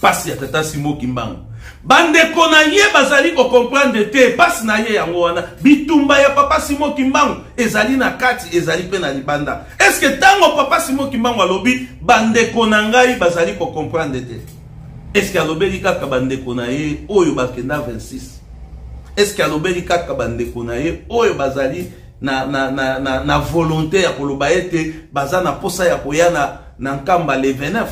Pasi ya tata Simon Kimbangu. Bandeko na ye bazali ko comprendre te, pasi na ye yango wana. Bitumba ya papa Simon Kimbangu ezali na kati, ezali pe na libanda. Est-ce que tango papa Simon Kimbangu alobi bandeko na ngai bazali ko comprendre te? Est-ce que alobeli kaka bandeko na ye oyo bakenda 26? Est-ce que alobeli kaka bandeko na ye oyo bazali na, na, na, na, na volonté ya koloba ete baza na posa ya koya na, na Nkamba le 29?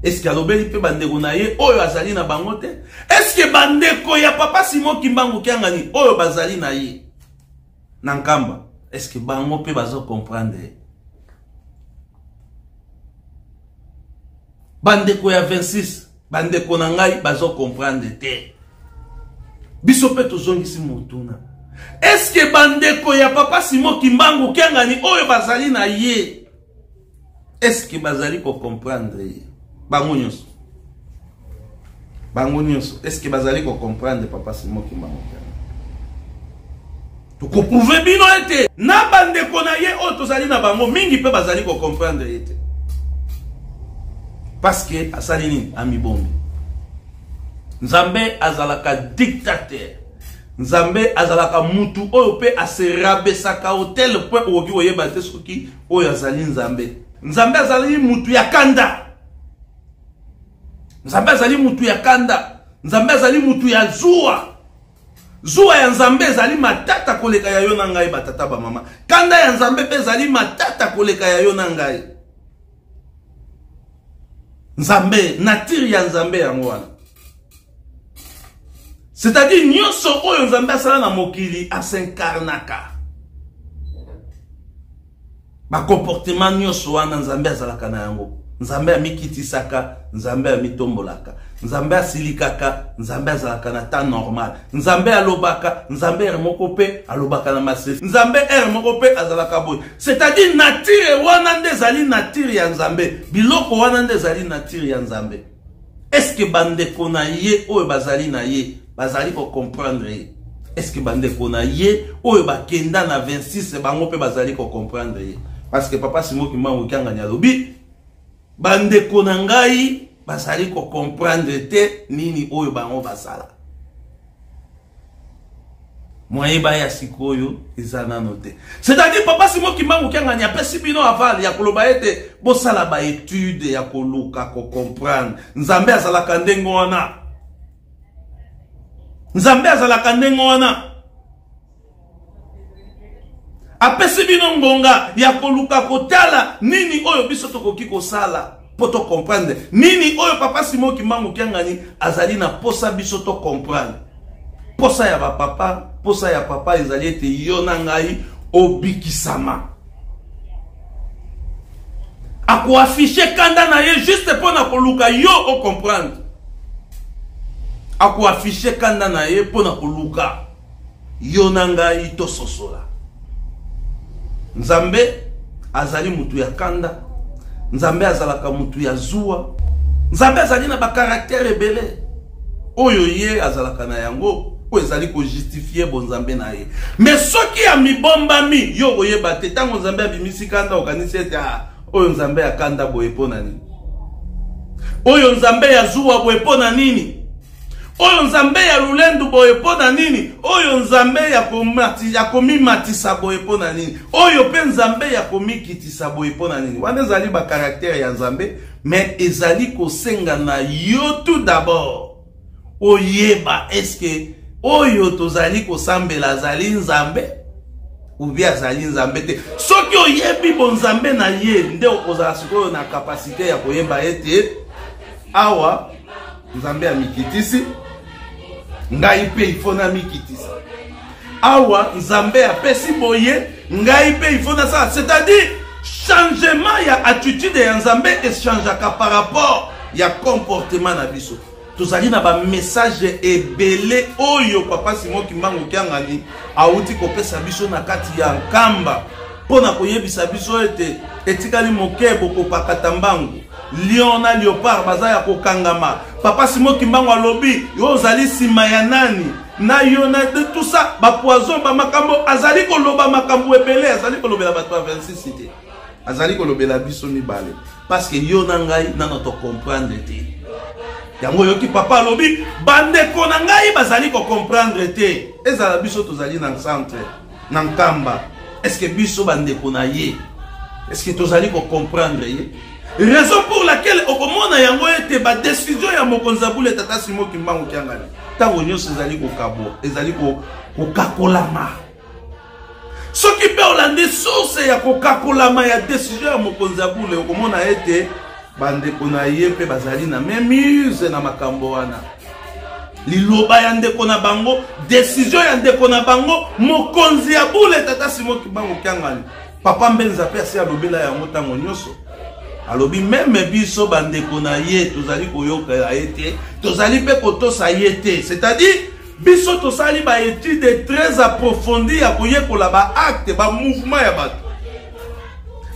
Est-ce alobeli mpe bandeko na ye oyo azali na bango te? Est-ce bandeko ya papa Simon Kimbangu Kiangani oyo bazali na ye na Nkamba, est-ce bango mpe bazo comprendre ye? Bandeko ya 26, bandeko na ngai bazo comprendre te. Biso mpe tozongisi motuna. Est-ce que bandeko ya papa Simon Kimbangu Kiangani oyo bazali na ye, est-ce que bazali ko comprendre ye? Bango nyonso. Bango nyonso. Est-ce que bazali ko comprendre papa Simon Kimbangu Kiangani? Tokoprouve bino ete na bandeko na ye oyo tozali na bango mingi mpe bazali ko comprendre ye te. Parce que asali nini? Amibombi. Nzambe azalaka dictateur. Nzambe azalaka mutu oyo mpe aserabesaka au tel point okoki koyeba te soki oyo azali Nzambe. Nzambe azali mutu ya kanda. Nzambe azali mutu ya kanda. Nzambe azali mutu ya zuwa. Zuwa ya Nzambe ezali matata koleka ya yo na ngai, batata ba mama. Kanda ya Nzambe mpe ezali matata koleka ya yo na ngai. Nzambe, nature ya Nzambe yango wana. C'est-à-dire nyonso oyo Nzambe asala na mokili asincarnaka. Ba comportement nyonso wana Nzambe azalaka na yango. Nzambe amikitisaka, Nzambe amitombolaka. Nzambe asilikaka, Nzambe azalaka na temps normal. Nzambe alobaka, Nzambe heure moko pe alobaka na masese. Nzambe heure moko pe azalaka boye. C'est-à-dire nature wana nde ezali nature ya Nzambe. Biloko wana nde ezali nature ya Nzambe. Est-ce que bandeko na ye oyo bazali na ye bazali ko comprendre ye? Est-ce que bandeko na ye oyo bakenda na 26 bango pe bazali ko comprendre ye? Parce que papa Simon Kimbangu Kiangani alobi bandeko na ngai bazali ko comprendre te nini oyo bango basala. Moyen baya sikoyo eza nano te. C'est-à-dire papa Simon Kimbangu Kiangani apesi bino aval ya koloba ete bosala ba étude ya koluka ko comprendre. Nzambe azalaka ndenge wana. Nzambe azalaka ndenge wana. Apesi bino ngonga ya koluka kotala nini oyo biso tokoki kosala po to comprendre nini oyo papa Simon Kimbangu Kiangani azali na posa biso to comprendre. Posa ya ba papa, posa ya papa ezali ete yo na ngai obikisama. Akoaffiche kanda na ye juste mpo na koluka yo o comprendre. Akoaffiche kanda na ye mpo na koluka yo na ngai tososola. Nzambe azali mutu ya kanda. Nzambe azalaka mutu ya zuwa. Nzambe azali na ba caractère ebele oyo ye azalaka na yango oyo ezali ko justifier bonzambe na ye. Mais soki amibombami, yo okoyeba te. Tango Nzambe abimisi kanda, okanisi ete, ah, oyo Nzambe ya kanda boye mpo na nini? Oyo Nzambe ya zuwa boye mpo na nini? Oyo Nzambe ya lulendu boye mpo na nini? Oyo Nzambe ya ya komimatisa boye mpo na nini? Oyo mpe Nzambe ya komikitisa boye mpo na nini? Wana ezali ba caractère ya Nzambe, mais ezali kosenga na yo tout d'abord oyeba est-ce que oyo tozali kosambela azali Nzambe ou bien azali Nzambe te. Soki oyebi bonzambe na ye nde okozala sikoyo na capacité ya koyeba ete awa Nzambe amikitisi, ngai mpe il faut namikitisa. Awa Nzambe apesi boye, ngai mpe il faut nasala. C'est-à-dire changement ya attitude ya Nzambe echangeaka par rapport ya comportement na biso. Tozali na ba message ebele oyo papa Simon Kimbangu Kiangani awuti kopesa biso na kati ya Nkamba mpo na koyebisa biso ete etikali moke bokopakata mbangu. Lion na leopard baza ya kokangama. Papa Simon Kimbangu alobi yo ozali sima ya nani? Na yo na de tout ça ba poison ba makambo azali koloba makambo ebele, azali kolobela bato ya 26 te. Azali kolobela biso mibale parce que yo na ngai nano to comprendre te. Yango oyoki papa alobi, bandeko na ngai bazali kocomprendre te. Ezala biso tozali na centre, na Nkamba, est-ce que biso bandeko na ye, est-ce que tozali kocomprendre ye? Raison pour laquelle okomona yango ete ba décision ya mokonzi ya bule tata Simon Kimbangu Kiangani ntango nyonso ezali kokabwa, ezali kokakolama. Soki mpe olandi source ya kokakolama ya décision ya mokonzi ya bule, okomona ete bandeko na ye mpe bazali na même na makambo wana. Liloba ya ndeko na bango, décision ya ndeko na bango, mokonzi ya bule tata Simon Kimbangu Kiangani, papa Mbenza mpe asi alobela yango ntango nyonso. Alobi meme biso bandeko na ye tozali koyokela ye te, tozali mpe kotosa ye te. C'est-à-dire biso tosali ba étude très approfondie ya koyekola ba acte, ba mouvement ya bato,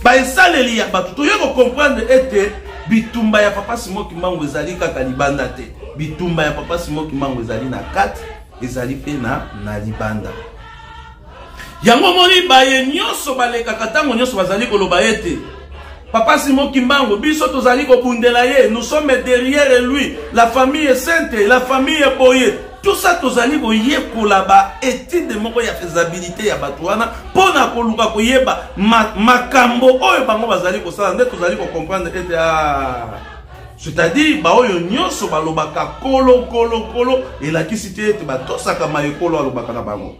ba esaleli ya bato, toye kocomprendre ete bitumba ya papa Simon Kimbangu ezali kaka libanda te. Bitumba ya papa Simon Kimbangu ezali na kati, ezali mpe na libanda. Yango moni baye nyonso balekaka ntango nyonso bazali koloba ete papa Simon Kimbangu biso tozali kobundela ye, nous sommes derrière lui, la famille est sainte, la famille est boye. Tout ça tozali koyekola ba étude moko ya faisabilité ya bato wana mpo na koluka koyeba makambo oyo bango bazali kosala, nde tozali kocomprendre ete c'est-à-dire baoyo nyonso balobaka kolo kolo kolo elakisi te ete batosaka mayekolo alobaka na bango.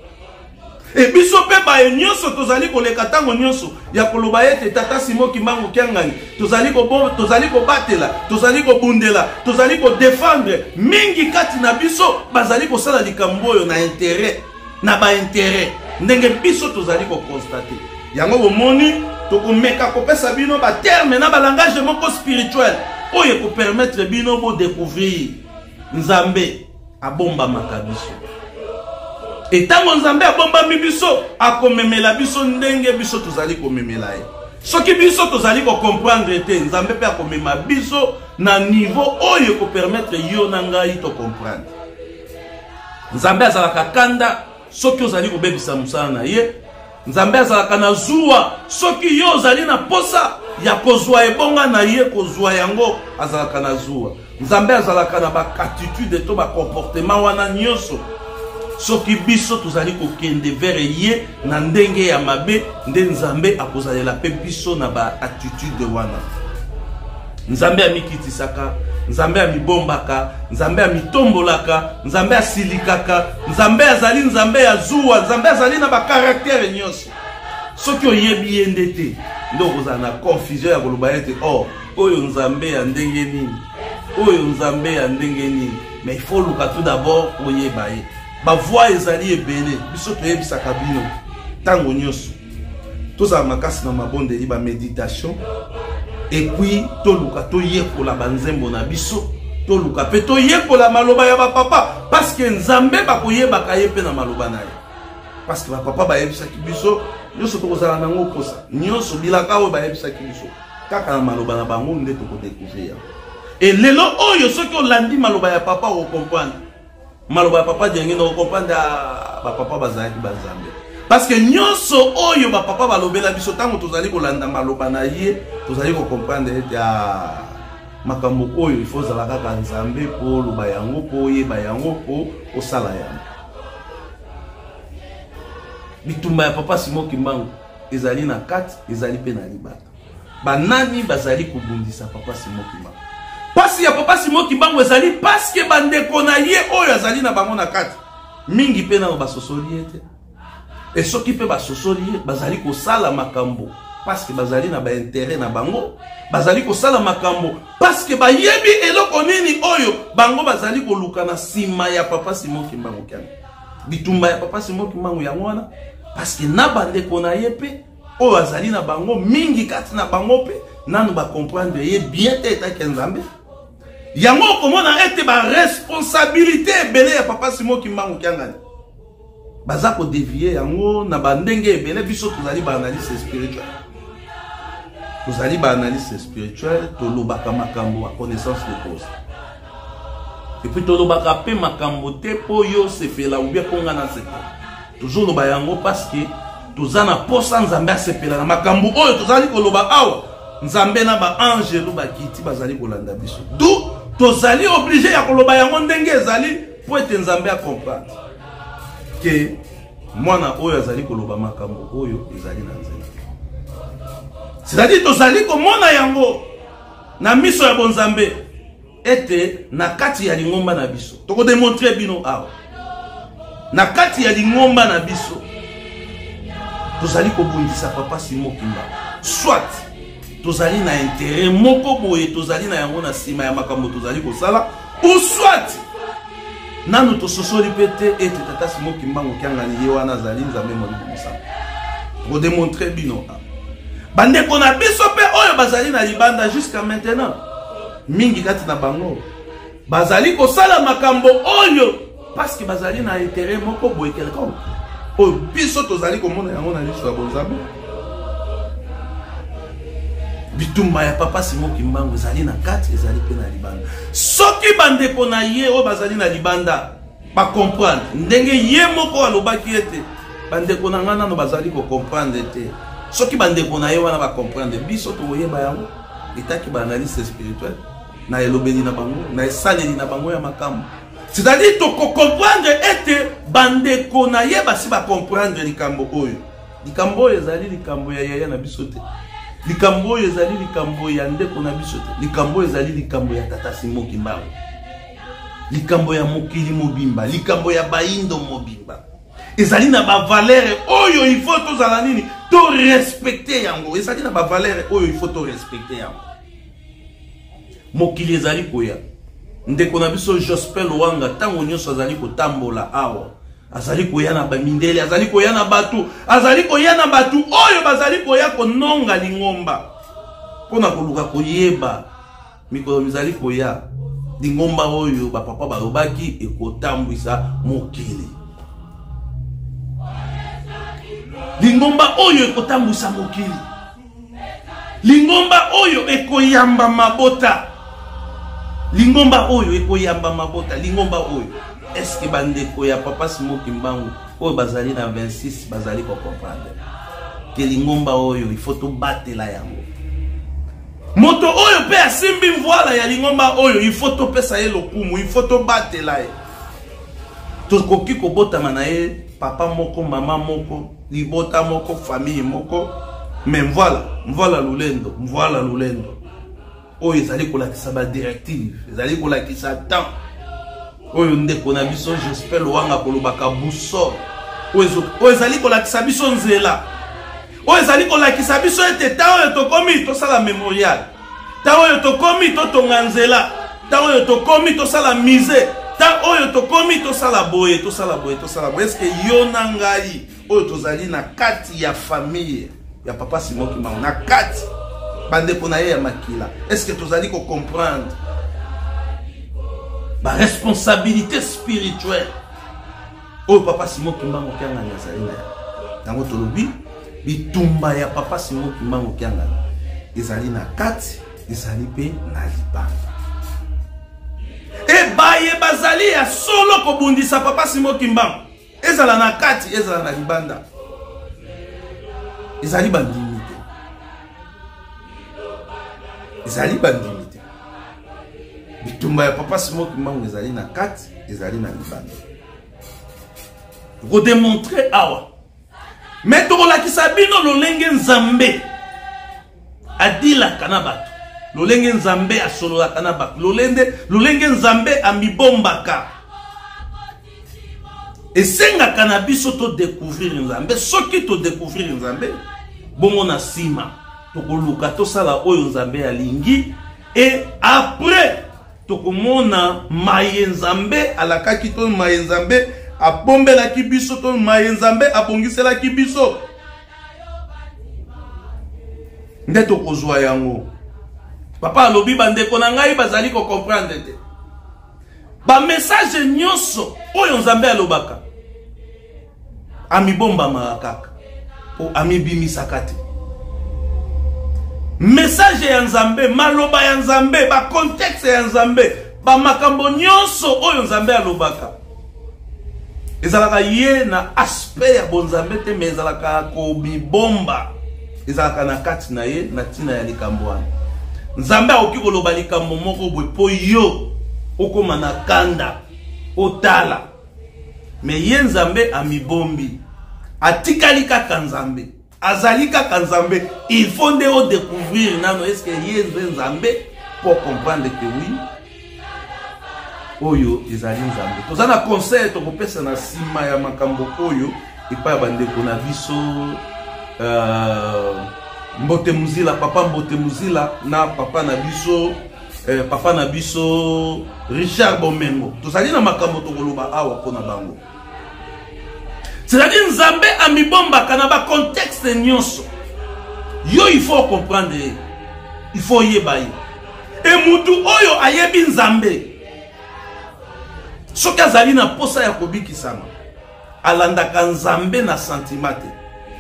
E biso mpe baye nyonso tozali koleka ntango nyonso ya koloba ete tata Simon Kimbangu Kiangani tozali tozali kobatela, tozali kobundela, tozali kodefendre, mingi kati na biso bazali kosala likambo oyo na intérêt, na ba intérêt ndenge biso tozali kokonstate yango. Bomoni, tokomeka kopesa bino ba terme na ba langage moko spirituel oyo ekopermettre bino bodécouvrir Nzambe abombamaka biso. E ntango Nzambe abombami biso, akomemela biso ndenge biso tozali komemela ye. Soki biso tozali kocomprendre te, Nzambe mpe akomema biso na niveau oyo ekopermettre yo na ngai tocomprendre. Nzambe azalaka kanda soki ozali kobebisa mosala na ye. Nzambe azalaka na zuwa soki yo ozali na posa ya kozwa ebonga na ye, kozwa yango, azalaka na zuwa. Nzambe azalaka na ba attitude to ba comportement wana nyonso soki biso tozali kokende vers ye na ndenge ya mabe, nde Nzambe akozalela mpe biso na ba attitude wana. Nzambe amikitisaka, Nzambe amibombaka, Nzambe amitombolaka, Nzambe asilikaka, Nzambe azali Nzambe ya zuwa, Nzambe azali na ba caractère nyonso. Soki oyebi ye nde te, nde okozala na confusion ya koloba ete oh, oyo Nzambe ya ndenge nini, oyo Nzambe ya ndenge nini. Mais il faut luka tout d'abord oyeba ye. Ba voix ezali ebele, biso toyebisaka bino ntango nyonso tozala makasi na mabondeli, ba méditation, et puis toluka toyekola ba nzembo na biso, toluka pe toyekola maloba ya ba papa, parce que Nzambe bakoyebaka ye pe na maloba na ye. Parce que ba papa bayebisaki biso nyonso tokozala nango posa nyonso, bilaka oyo bayebisaki biso kaka na maloba na bango nde tokodécouvrir yango. Et lelo oyo soki olandi maloba ya papa okokomprendre maloba ya papa Diangienda, okokomprendre ba papa bazalaki ba Nzambe. Parce que nyonso oyo ba papa balobela biso ntango tozali kolanda maloba na ye, tozali kokomprendre ete makambo oyo il faut ozala kaka Nzambe po oloba yango, po oyeba yango, po osala yango. Bitumba ya papa Simon Kimbangu ezali na kati, ezali pe na libanda. Banani bazali kobundisa papa Simon Kimbangu? Pasi ya papa Simon Kimbangu ezali parce que bandeko na ye oyo azali na bango na kati mingi pe nano basosoli ye te. E soki pe basosoli ye, bazali kosala makambo parce que bazali na ba intérêt na bango, bazali kosala makambo parce que bayebi eloko nini oyo bango bazali koluka na nsima ya papa Simon Kimbangu Kiangani. Bitumba ya papa Simon Kimbangu yango wana, parce que na bandeko na ye pe oyo azali na bango mingi kati na bango pe nanu ba comprendre ye bien te etaki ya Nzambe. Yango okomona ete ba responsabilité ebele ya papa Simon Kimbangu Kiangani baza ko dévier yango na ba ndenge ebele. Biso tozali ba analyste spirituel, tozali ba analyste spirituel, tolobaka makambo ya connaissance de cause, et puis tolobaka pe makambo te po yo sepela ou bien po nga na sepela. Tozoloba yango parce que toza na posa Nzambe asepela na makambo oyo tozali koloba awa. Nzambe na ba angelu bakiti bazali kolanda biso. D'où Tozali oblige ya koloba yango ndenge ezali mpo ete Nzambe acomprendre ke mwana oyo azali koloba makambo oyo ezali na nzela. C'est-à-dire tozali komona yango na miso ya bonzambe ete na kati ya lingomba na biso, tokodemontre bino awa, na kati ya lingomba na biso tozali kobundisa papa Simon Kimbangu, soit tozali na intérêt moko boye tozali na yango na nsima ya makambo tozali kosala, ou soit nanu tososoli mpe te ete tata Simon Kimbangu Kiangani ye wana azali Nzambe Molimo Mosantu. Tokodemontre bino awa bandeko na biso mpe oyo bazali na libanda jusqu'à maintenant, mingi kati na bango bazali kosala makambo oyo parce que bazali na intérêt moko boye quelconque oyo biso tozali komona yango na liso ya bonzambe. Bitumba ya papa Simon Kimbangu ezali na kati, ezali mpe na libanda. Soki bandeko na ye oyo bazali na libanda bacomprendre ndenge ye moko alobaki ete bandeko na ngai nano bazali kocomprendre te, soki bandeko na ye wana bacomprendre, biso tokoyeba yango etaki baanalyste spirituel na elobeli na bango, na esaleli na bango ya makambo. C'est-à-dire tokocomprendre ete bandeko na ye basi bacomprendre likambo oyo. Likambo oyo ezali likambo ya yaya na biso te, likambo oyo ezali likambo ya ndeko na biso te, likambo oyo ezali likambo ya tata Simon Kimbangu, likambo ya mokili mobimba, likambo ya bayindo mobimba. Ezali na bavalere oyo il faut tozala nini, to respecte yango. Ezali na bavalere oyo il faut to respecte yango. Mokili ezali koya. Ndeko na biso Jospin Luwanga ntango nyonso azali kotambola awa, azali koya na bamindele, azali koya na bato, azali koya na bato oyo bazali koya kononga lingomba mpo na koluka koyeba mikolo mizali koya lingomba oyo bapapa balobaki ekotambwisa mokili, lingomba oyo ekotambwisa mokili, lingomba oyo ekoyamba mabota, lingomba oyo ekoyamba mabota, lingomba oyo. Est-ce que bandeko ya papa Simon Kimbangu oyo bazali na 26 bazali kocomprendre ke lingomba oyo il faut tobatela yango? Moto oyo mpe asimbi mvoala ya lingomba oyo, il faut topesa ye lokumu, il faut tobatela ye. Tokoki kobotama na ye papa moko, mama moko, libota moko, famille moko, mais mvoala, mvoala lulendo, mvoala lulendo oyo ezali kolakisa ba directive, ezali kolakisa temps oyo ndeko na biso Jospin Luwanga kolobaka boussole, oyo ezali kolakisa biso nzela, oyo ezali kolakisa biso ete ntango oyo tokomi tosala memorial, ntango oyo tokomi totonga nzela, ntango oyo tokomi tosala musée, ntango oyo tokomi tosala boye, tosala boye, tosala boye. Eske yo na ngai oyo tozali na kati ya famille ya papa Simon Kimbangu, na kati bandeko na ye ya makila, est-ce que tozali kocomprendre ba responsabilité spirituelle oyo papa Simon Kimbangu Kiangani azali na yango? Tolobi bitumba ya papa Simon Kimbangu Kiangani ezali na kati, ezali mpe na libanda. Ebaye bazali ya solo kobundisa papa Simon Kimbangu, ezala na kati, ezala na libanda, ezali bandimi te, ezali bandimi te. Bitumba ya papa Simon Kimbangu ezali na kati, ezali na libanda. Kodemontre awa, me tokolakisa bino lolenge Nzambe adilaka na bato, lolenge Nzambe asololaka na bato, lolenge Nzambe amibombaka. Esengaka na biso todécouvrir Nzambe. Soki todécouvrir Nzambe, bongo na nsima tokoluka tosala oyo Nzambe alingi, et après tokomona maye Nzambe alakaki, to maye Nzambe abombelaki biso, to maye Nzambe abongiselaki biso, nde tokozwa yango. Papa alobi bandeko na ngai bazali kocomprendre te bamessage nyonso oyo Nzambe alobaka, amibombamaka kaka po amibimisaka te. Message ya Nzambe, maloba ya Nzambe, bacontexte ya Nzambe, bamakambo nyonso oyo Nzambe alobaka ezalaka ye na aspect ya bonzambe te, mais ezalaka komibomba, ezalaka na kati na ye. Na ntina ya likambo wana, Nzambe akoki koloba likambo moko boye mpo yo Okoma na kanda, otala. Mais ye Nzambe amibombi. Atikali kaka Nzambe. Azali kaka Nzambe. Il faut nde o découvrir nano est-ce que ye nde Nzambe pour comprendre que oui oyo ezali Nzambe. Toza na conseil tokopesa na nsima ya makambo oyo epai ya bandeko na biso Mbote Muzila, papa Mbote Muzila na papa na biso papa na biso Richard Bomengo. Tozali na makambo tokoloba awa mpo na bango. C'est-à-dire Nzambe amibombaka na ba contexte nyonso. Yo il faut comprendre ye. Il faut oyeba ye. E mutu oyo ayebi Nzambe soki azali na posa ya kobikisama, alandaka Nzambe na sentiment te,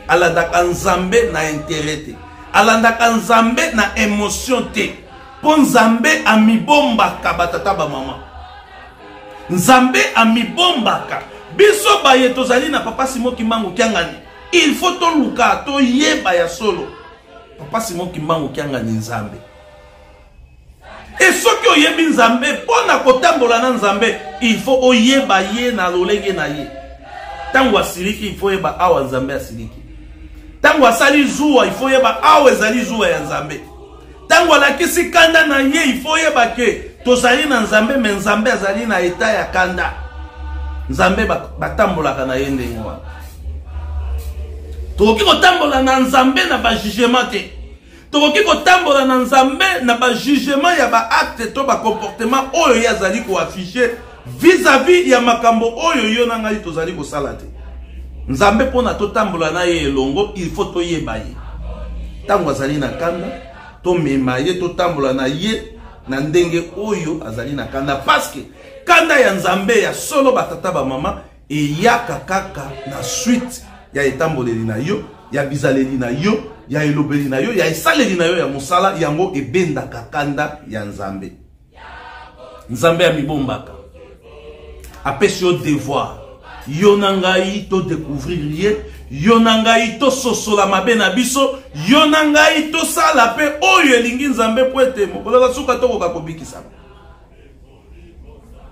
alandaka Nzambe na intérêt te, alandaka Nzambe na émotion te, mpo Nzambe amibombaka batata ba mama. Nzambe amibombaka. Biso baye tozali na papa Simon Kimbangu Kiangani, il faut toluka toyeba ya solo papa Simon Kimbangu Kiangani Nzambe. E soki oyebi Nzambe, mpo na kotambola na Nzambe, il faut oyeba ye na lolenge na ye. Tango asiliki, il faut oyeba awa Nzambe asiliki. Tango asali zuwa, il faut oyeba awa ezali zuwa ya Nzambe. Tango alakisi kanda na ye, il faut oyeba ke tozali na Nzambe, mais Nzambe azali na etat ya kanda. Nzambe batambolaka na ye ndenge wana. Tokoki kotambola na Nzambe na ba jugement te. Tokoki kotambola na Nzambe na ba jugement ya ba acte to ba comportement oyo ye azali ko afficher vis-à-vis ya makambo oyo yo na ngai tozali kosala te. Nzambe mpona totambola na ye elongo, il faut toyeba ye. Ntango azali na kanda, tomema ye, totambola na ye na ndenge oyo azali na kanda, parce que kanda ya Nzambe ya solo batata ba mama eyaka kaka na suite ya etamboleli na yo, ya bizaleli na yo, ya elobeli na yo, ya esaleli na yo ya mosala, yango ebendaka kanda ya Nzambe. Nzambe amibombaka, apesi yo devoir, yo na ngai to découvrir ye, yo na ngai tososola mabe na biso, yo na ngai tosala pe oyo elingi Nzambe po ete mokolo ya suka tokoka kobikisama.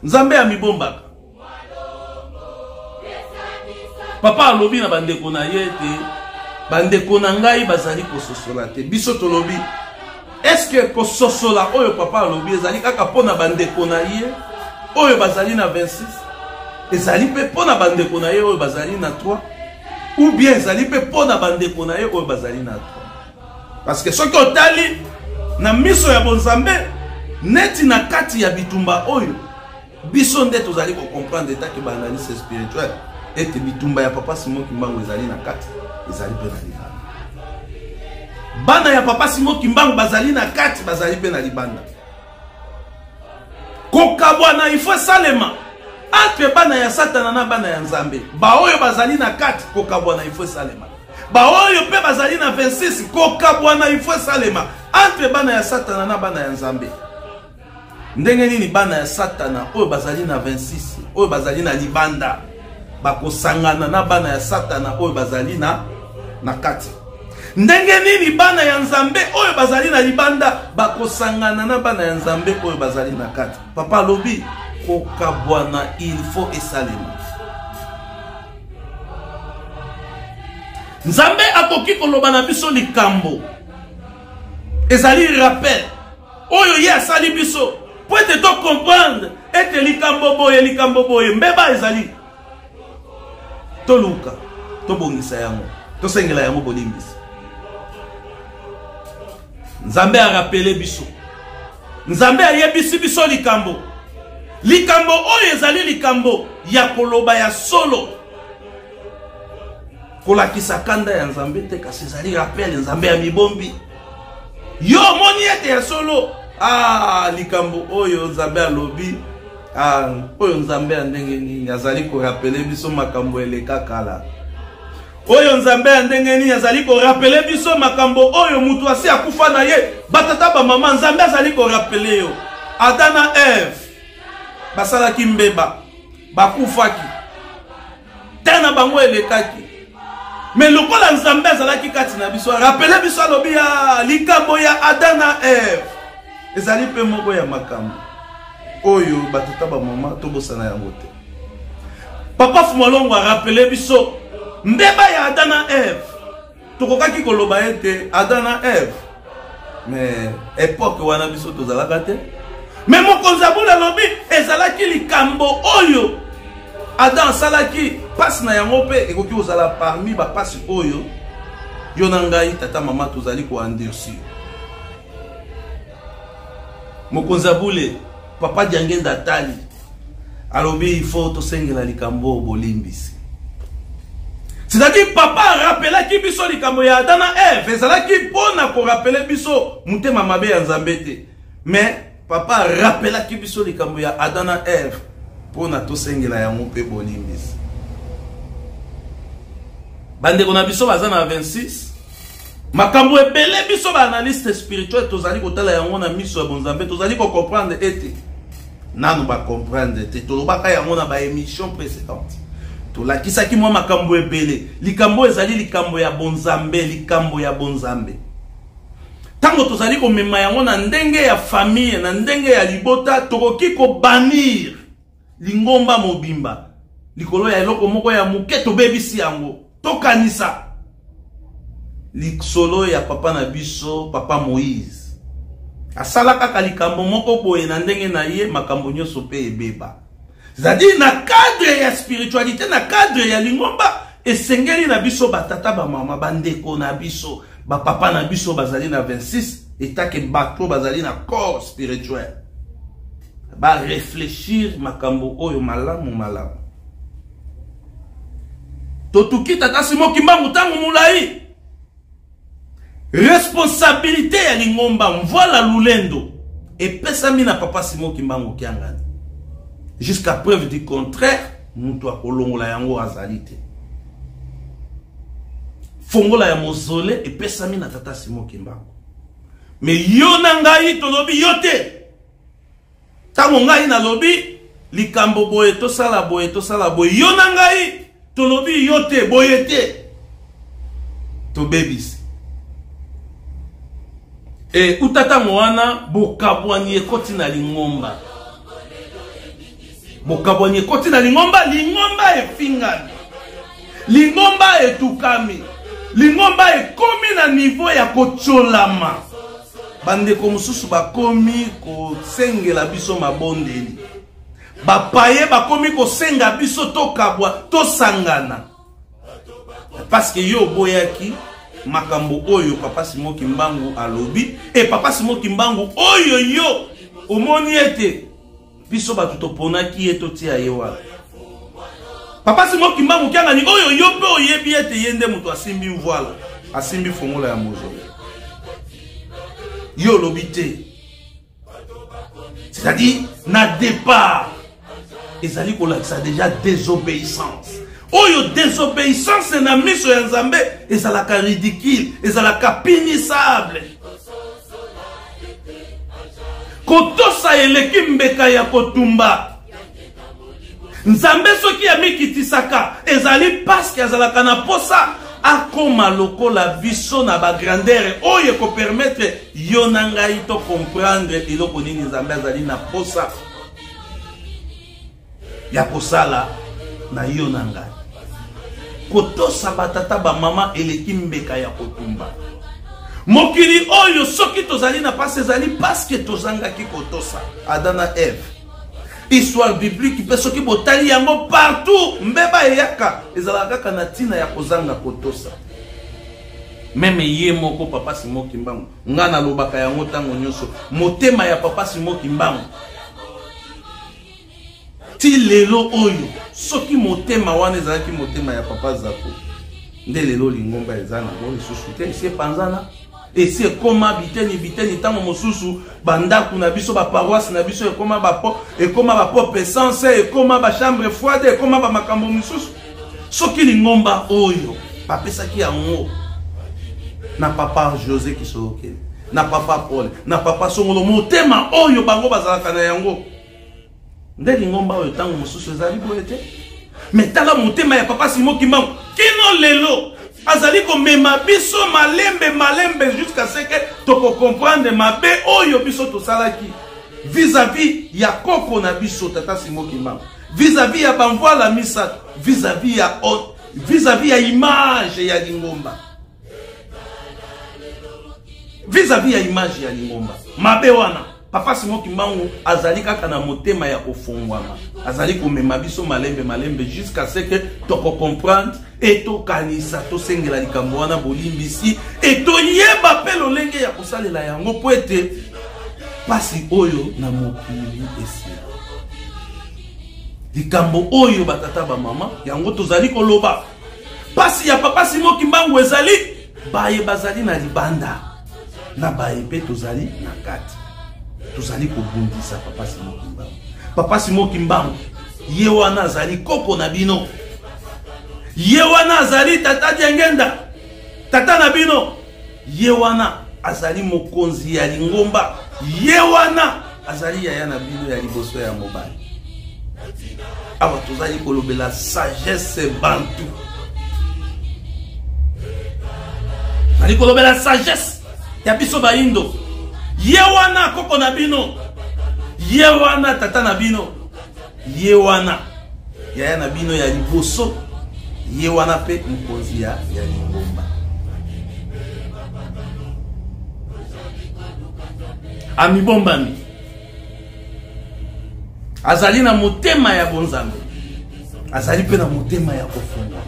Nzambe amibombaka. Papa alobi na bandeko na ye ete bandeko na ngai bazali kososola te. Biso tolobi, est-ce que kososola oyo papa alobi ezali kaka mpo na bandeko na ye oyo bazali na 26? Ezali mpe mpo na bandeko na ye oyo bazali na 3? Ou bien ezali mpe mpo na bandeko na ye oyo bazali na 3? Parce que soki otali na miso ya bonzambe, neti na kati ya bitumba oyo biso nde tozali ko comprendre etake ba analyste spirituel ete bitumba ya papa Simon Kimbangu ezali na kati, ezali mpe na libanda. Bana ya papa Simon Kimbangu bazali na kati, bazali mpe na libanda. Kokabwana il faut esalema entre bana ya Satana na bana ya Nzambe. Baoyo bazali na kati, kokabwana il faut esalema. Baoyo mpe bazali na 26, kokabwana il faut esalema entre bana ya Satana na bana ya Nzambe. Ndenge nini bana ya Satana oyo bazali na 26, oyo bazali na libanda, bakosangana na bana ya Satana oyo bazali na kati? Ndenge nini bana ya Nzambe oyo bazali na libanda bakosangana na bana ya Nzambe oyo bazali na kati? Papa alobi kokabwana il faut esalema. Nzambe akoki koloba na biso likambo, ezali rappel oyo ye asali biso po ete to comprendre ete likambo boye, likambo boye, mbeba ezali, toluka tobongisa yango, tosengela yango bolimbisi. Nzambe arapele biso, Nzambe ayebisi biso likambo, likambo oyo ezali likambo ya koloba ya solo, kolakisa kanda ya Nzambe te, kasi ezali rappel. Nzambe ya mibombi, yo omoni ete ya solo, likambo oyo Nzambe alobi, oyo Nzambe ya ndenge nini azali korapele biso makambo eleka kala. Oyo Nzambe ya ndenge nini azali korapele biso makambo oyo mutu asi akufa na ye. Batata ba mama, Nzambe azali korapele yo. Adam na Eve basalaki mbeba, bakufaki, temps na bango elekaki. Mais lokola Nzambe azalaki kati na biso, arapele biso, alobi ya likambo ya Adam na Eve ezali mpe moko ya makambo. oyo batata bamama tobosana yango te. Papa Fumalongo arapele biso mbeba ya Adam na Eve. Tokokaki koloba ete Adam na Eve, mais epoque wana biso tozalaka te. Mais mokonzi abula alobi ezalaki likambo oyo Adam asalaki, mpasi na yango mpe ekoki kozala parmi bapasi oyo yo na ngai tata mama tozali koendurcir. Mokonzi abule papa Diangenda atali alobi il faut tosengela likambo oyo bolimbisi. C'est-à-dire papa arapelaki biso likambo ya Adam na Eve ezalaki mpo na korapele biso motema mabe ya Nzambe te, mais papa arapelaki biso likambo ya Adam na Eve mpo na tosengela yango mpe bolimbisi. Bandeko na biso baza na 26 makambo ebele biso baanalyste spirituel tozali kotala yango na miso ya bonzambe, tozali kocomprendre ete nanu bacomprendre te. Tolobaka yango na baémission précédente, tolakisaki mwa makambo ebele. Likambo ezali likambo ya bonzambe, likambo ya bonzambe ntango tozali komema yango na ndenge ya famille, na ndenge ya libota, tokoki kobanir lingomba mobimba likolo ya eloko moko ya moke, tobebisi yango. Tokanisa lisolo ya papa na biso papa Moïse, asala kaka likambo moko boye na ndenge na ye, makambo nyonso mpe ebeba. C'est-à-dire na cadre ya spiritualité, na cadre ya lingomba, esengeli na biso batata bamama bandeko na biso bapapa na biso bazali na 26 etake bato bazali na corps spirituel bareflechir makambo oyo malamu malamu. Totuki tata Simon Kimbangu ntango molai, responsabilité ya lingomba Mvuala Lulendo epesami na papa Simon Kimbangu Kiangani. Jusqu'à preuve du contraire, moto akolongola yango azali te. Fongola ya mozole epesami na tata Simon Kimbangu. Mais yo na ngai tolobi yo te. Ntango ngai nalobi likambo boye, tosala boye, tosala boye, yo na ngai tolobi yo te, boye te, tobebisi. E uta ntango wana bokabwani ekoti na lingomba, bokabwani ekoti na lingomba, lingomba efingami, lingomba etukami, lingomba ekomi na niveau ya kotyolama. Bandeko mosusu bakomi kosengela biso mabondeli, bapaye bakomi kosenga biso tokabwa, tosangana, parce que yo oboyaki makambo oyo papa Simon Kimbangu alobi. E papa Simon Kimbangu oyo yo omoni ete biso bato toponaki ye totia ye wana, papa Simon Kimbangu Kiangani oyo yo mpe oyebi ete ye nde moto asimbi mvuala, asimbi fongola ya mozolo, yo olobi te. C'est-à-dire na départ ezali kolakisa déjà désobéissance. Oyo désobéissance na miso ya Nzambe ezalaka ridicule, ezalaka punissable. Kotosa eleki mbeka ya kotumba. Nzambe soki amikitisaka ezali paske azalaka na posa akoma lokola biso na bagrandeur oyo ekopermettre yo na ngai to comprendre eloko nini Nzambe azali na posa ya kosala na yo na ngai. Kotosa batata bamama eleki mbeka ya kotumba. Mokili oyo soki tozali na pasi ezali paske tozangaki kotosa Adam na Eve. Histoire biblique mpe soki botali yango partout, mbeba eyaka ezalaka kaka na ntina ya kozanga kotosa. Meme ye moko papa Simon Kimbangu, nga nalobaka yango ntango nyonso, motema ya papa Simon Kimbangu ti lelo oyo, soki motema wana ezalaki motema ya papa Zako, nde lelo lingomba eza nango lisusu te, esi epanzana, esi ekoma biteni biteni. Ntango mosusu bandako na biso, baparoisse na biso ekoma ekoma bapope essence, ekoma bachambre froide, ekoma bamakambo mosusu. Soki lingomba oyo bapesaki yango na papa José Kisolokele, na papa Paul, na papa Songolo, motema oyo bango bazalaka na yango, nde lingomba oyo ntango mosusu ezali boye te. Me tala motema ya papa Simon Kimbangu kino lelo azali komema biso malembe malembe jusqu'à ce que tokocomprendre mabe oyo biso tosalaki. Vis-à-vis ya koko na biso tata Simon Kimbangu, vis-à-vis ya bamvuala misato, vis-à-vis ya vis-à-vis ya image ya lingomba, vis-à-vis ya image ya lingomba mabe wana. Papa Simon Kimbangu azali kaka na motema ya kofongwama, azali komema biso malembe malembe jusqu'à ce que toko comprendre et tokanisa, tosengela likambo wana bolimbisi et toyeba mpe lolenge ya kosalela yango mpo ete pasi oyo na mokili esila. Likambo oyo batata ba mama yango tozali koloba, pasi ya Papa Simon Kimbangu ezali baye bazali na libanda na baye mpe tozali na kati, tozali kobundisa Papa Simon Kimbangu. Papa Simon Kimbangu ye wana azali koko na bino, ye wana azali tata Diangenda, tata na bino, ye wana azali mokonzi ya lingomba, ye wana azali yaya na bino ya liboso ya mobali. Awa tozali kolobela sagesse bantu, tozali kolobela sagesse ya biso bayindo. Ye wana koko na bino, ye wana tata na bino, ye wana yaya na bino ya liboso, ye wana mpe mokonzi ya lingomba. Amibombami, azali na motema ya bonzambe, azali mpe na motema ya kofungwa,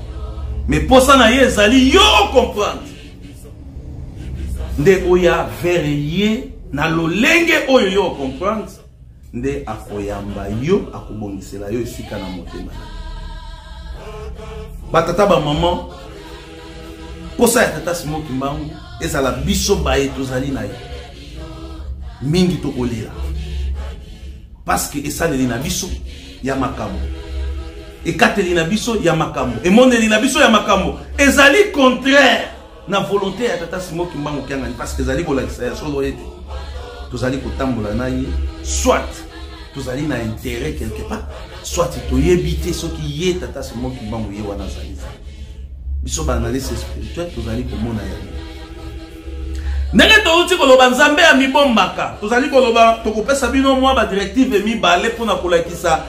me posa na ye ezali yo comprendre nde oya vers ye na lolenge oyo yo comprendre, nde akoyamba yo, akobongisela yo esika na motema na yo. Batata ba mama, posa ya tata Simon Kimbangu ezala biso baye tozali na ye mingi tokolela, parce que esaleli na biso ya makambo, ekateli na biso ya makambo, emoneli na biso ya makambo ezali contraire na volonté ya tata Simon Kimbangu Kiangani, parce que ezali kolakisa ya solo ete tozali kotambola na ye, soit tozali na intérêt quelque part, soit toyebi te soki ye tata Simon Kimbangu ye wana azali. Biso ba analyste spirituel tozali komona yango ndenge touti koloba. Nzambe ya mibombaka, tozali koloba, tokopesa bino mwa ba directive mibale mpona kolakisa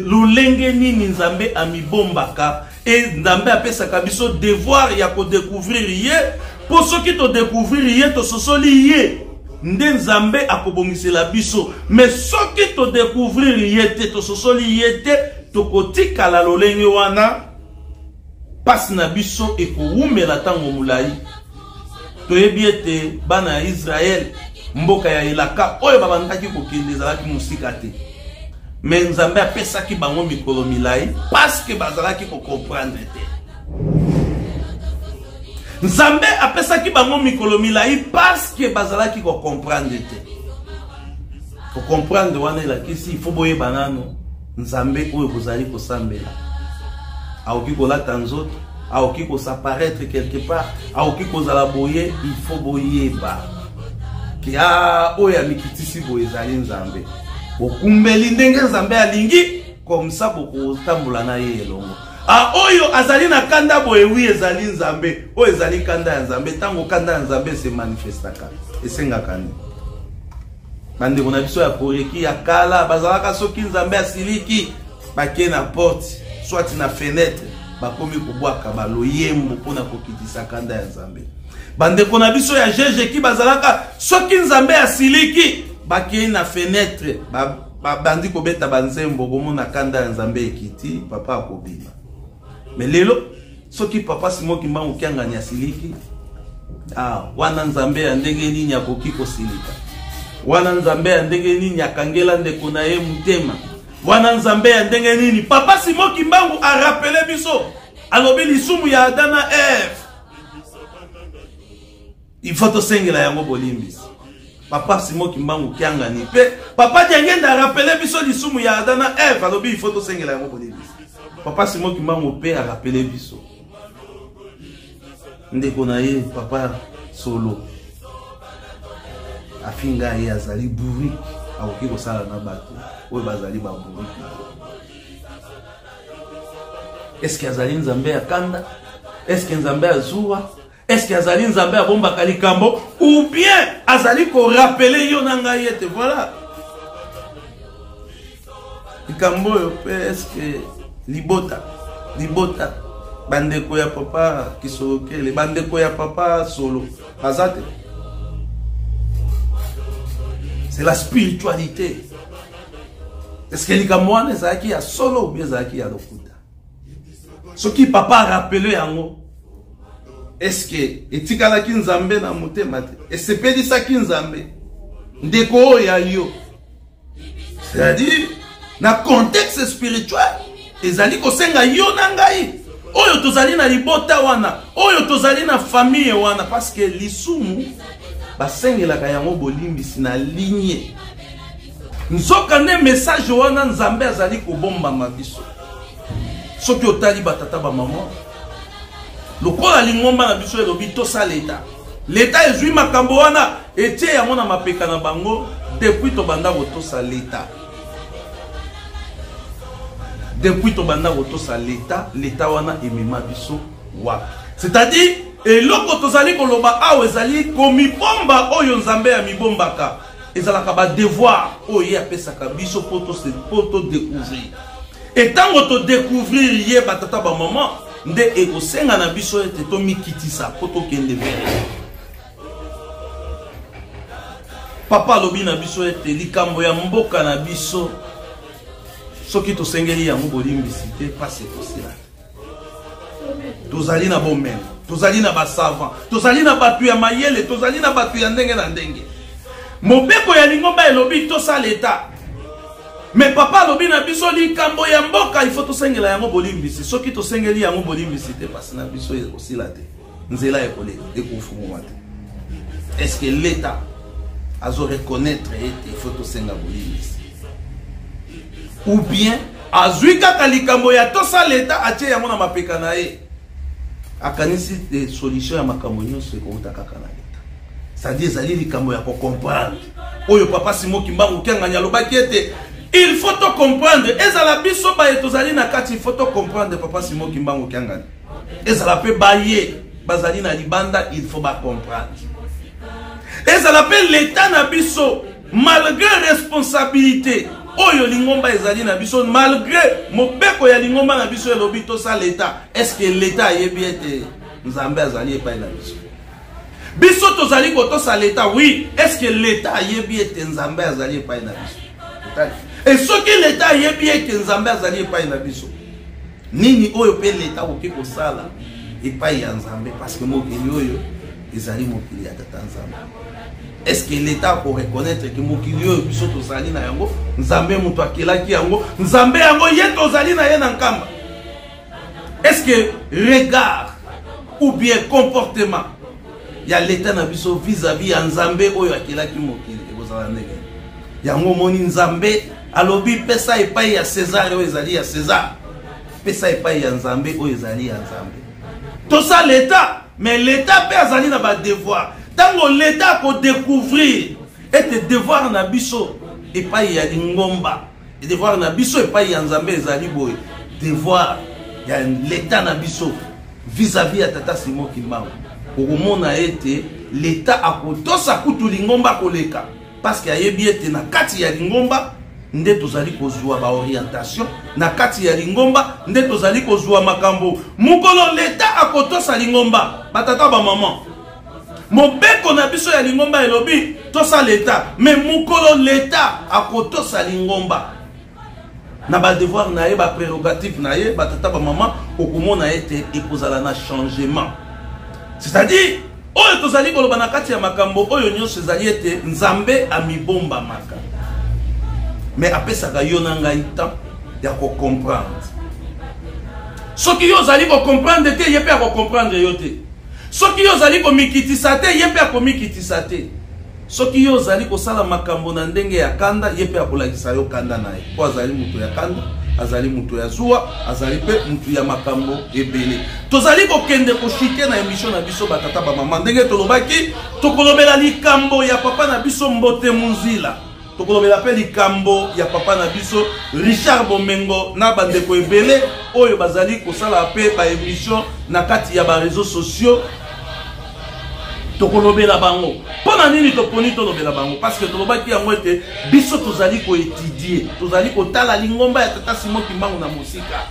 lolenge nini Nzambe amibombaka e Nzambe apesaka biso devoir ya kodécouvrir ye, mpo soki todécouvrir ye, tososoli ye, nde Nzambe akobongisela biso. Mais soki todécouvrir ye te, tososoli ye te, tokotikala lolenge wana, pasi na biso ekowumela ntango molai. Toyebi ete bana ya Israele, mboka ya elaka oyo babandaki kokende ezalaki mosika te, me Nzambe apesaki bango mikolo milai parce que bazalaki kocomprendre te. Nzambe apesaki bango mikolo milai parce que bazalaki kocomprendre te. Kocomprendre wana elakisi il faut boyeba nano Nzambe oyo bozali kosambela. Aoki kolata nzoto, aoki kosaparaître quelque part, aoki kozala boye, il faut boyeba ke oyo amikitisi boye ezali Nzambe. Bokumbeli ndenge Nzambe alingi, comme ça bokotambola na ye elongo. Oyo azali na kanda boye, wi ezali Nzambe, oyo ezali kanda ya Nzambe. Ntango kanda ya Nzambe se manifestaka, esengaka nini? Bandeko na biso ya koreki ya kala bazalaka, soki Nzambe asiliki, bake na porte soit na fenêtre, bakomi kobwaka baloyembo mpona kokitisa kanda ya Nzambe. Bandeko na biso ya jejeki bazalaka, soki Nzambe asiliki, bakei na fenêtre, babandi kobeta banzembo, komona kanda ya Nzambe ekiti, papa akobima. Mais lelo soki Papa Simon Kimbangu Kiangani asiliki, wana Nzambe ya ndenge nini akoki kosilika? Wana Nzambe ya ndenge nini akangela ndeko na ye motema? Wana Nzambe ya ndenge nini? Papa Simon Kimbangu arapele biso, alobi lisumu ya Adam na Eve, il faut tosengela yango bolimbisi. Papa Simon Kimbangu Kiangani mpe Papa Diangenda arapele biso lisumu ya Adam na Eve, alobi il faut tosengela yango bolimbisi. Papa Simon Kimbangu mpe arapele biso ndeko na ye Papa Solo afinga ye azali bourrique, akoki kosala na bato oyo bazali ba bourrique. Est-ce que azali Nzambe ya kanda? Est-ce que Nzambe ya zuwa? Est-ce que azali Nzambe abombaka likambo? Ou bien azali korapele yo na ngai ete voilà. Likambo oyo mpe eske libota libota bandeko ya papa Kisolokele, bandeko ya papa Solo baza te? C'est la spiritualité. Est-ce que likambo wana ezalaki ya solo ou bien ezalaki ya lokuta? Soki papa arappele yango, est-ce que etikalaki Nzambe na motema te? Esepelisaki Nzambe ndeko oyo ya yo? C'est-à-dire na contexte spirituel ezali kosenga yo na ngai oyo tozali na libota wana, oyo tozali na famille wana, parce que lisumu basengelaka yango bolimbisi na ligne. Nzoka nde message wana Nzambe azali kobombama biso. Soki otali batata bamama, lokola lingomba na biso elobi tosala leta, leta ezwi makambo wana etie yango na mapeka na bango. Depuis tobanda kotosa leta, depuis tobanda kotosa leta, leta wana emema biso wapi? C'est-à-dire eloko tozali koloba awa ezali komibomba oyo Nzambe amibombaka, ezalaka badevoir oyo ye apesaka biso mpo todécouvrir. E ntango todécouvrir ye, batata bamama, nde ekosenga na biso ete tomikitisa mpo tokende vers papa. Alobi na biso ete likambo ya mboka na biso, soki tosengeli yango bolimbisi te, pasi ekosila te. Tozali na bomengo, tozali na basavant, tozali na bato ya mayele, tozali na bato ya ndenge na ndenge. Mobeko ya lingomba elobi tosala eta, me papa alobi na biso likambo ya mboka, ifo tosengela yango bolimbisi. Soki tosengeli yango bolimbisi te, pasi na biso ekosila te, nzela ekofungwama te. Est ce que l'État azo reconnaître ete ifo tosenga bolimbisi, ou bien azwi kaka likambo ya tosala eta, atie yango na mapeka na ye, akanisi te solution ya makambo nyonso ekouta kaka na leta? C'est-à-dire ezali likambo ya kocomprendre oyo papa Simon Kimbangu Kiangani alobaki ete il faut to comprendre. Ezala biso baye tozali na kati, il faut to comprendre papa Simon Kimbangu Kiangani. Ezala mpe baye bazali na libanda, il faut bacomprendre. Ezala mpe leta na biso, malgré responsabilité oyo lingomba ezali na biso, malgré mobeko ya lingomba na biso elobi tosala leta, est ce que leta ayebi ete Nzambe azali epai na biso? Biso tozali kotosa leta, oui. Est ce que leta ayebi ete Nzambe azali epai na biso? E soki leta ayebi ete Nzambe azali epai na biso, nini oyo mpe leta akoki kosala epai ya Nzambe? Parce que mokili oyo ezali mokili ya tata Nzambe. Est ce que leta akoreconnaitre ke mokili oyo biso tozali na yango, Nzambe moto akelaki yango, Nzambe yango ye tozali na ye na nkamba? Est ce que regard ou bien comportement ya leta na biso vis-à-vis ya Nzambe oyo akelaki mokili ekozala ndenge yango? Omoni, Nzambe alobi pesa epai ya César oyo ezali ya César, pesa epai ya Nzambe oyo ezali ya Nzambe. Tosala leta, mais leta mpe azali na badevoir. Ntango leta akodécouvrir ete devoir na biso epai ya lingomba, devoir na biso epai ya Nzambe ezali boye, devoir ya leta na biso vis-à-vis ya tata Simon Kimbangu, okomona ete leta akotosa kutu lingomba koleka, parce que ayebi ete na kati ya lingomba nde tozali kozwa baorientation, na kati ya lingomba nde tozali kozwa makambo. Mokolo leta akotosa lingomba, batata bamama, mobeko na biso ya lingomba elobi tosa leta, me mokolo leta akotosa lingomba na badevoir na ye, baprérogative na ye, batata bamama, okomona ete ekozala na changement. C'est-à-dire oyo tozali koloba na kati ya makambo oyo nyonso ezali ete Nzambe amibombamaka, me apesaka yo na ngai temps ya kocomprendre. Soki yo ozali kocomprendre te, ye mpe akocomprendre yo te. Soki yo ozali komikitisa te, ye mpe akomikitisa te. Soki yo ozali kosala makambo na ndenge ya kanda, ye mpe akolakisa yo kanda na ye, mpo azali moto ya kanda, azali moto ya zuwa, azali mpe moto ya makambo ebele. Tozali kokende koshike na emission na biso, batata bamama. Ndenge tolobaki, tokolobela likambo ya papa na biso Mbote Munzila, tokolobela mpe likambo ya papa na biso Richard Bomengo na bandeko ebele oyo bazali kosala mpe baémission na kati ya bareseau sociaux. Tokolobela bango. Mpo na nini toponi tolobela bango? Parce que tolobaki yango ete biso tozali koetidie, tozali kotala lingomba ya Tata Simon Kimbangu na mosika.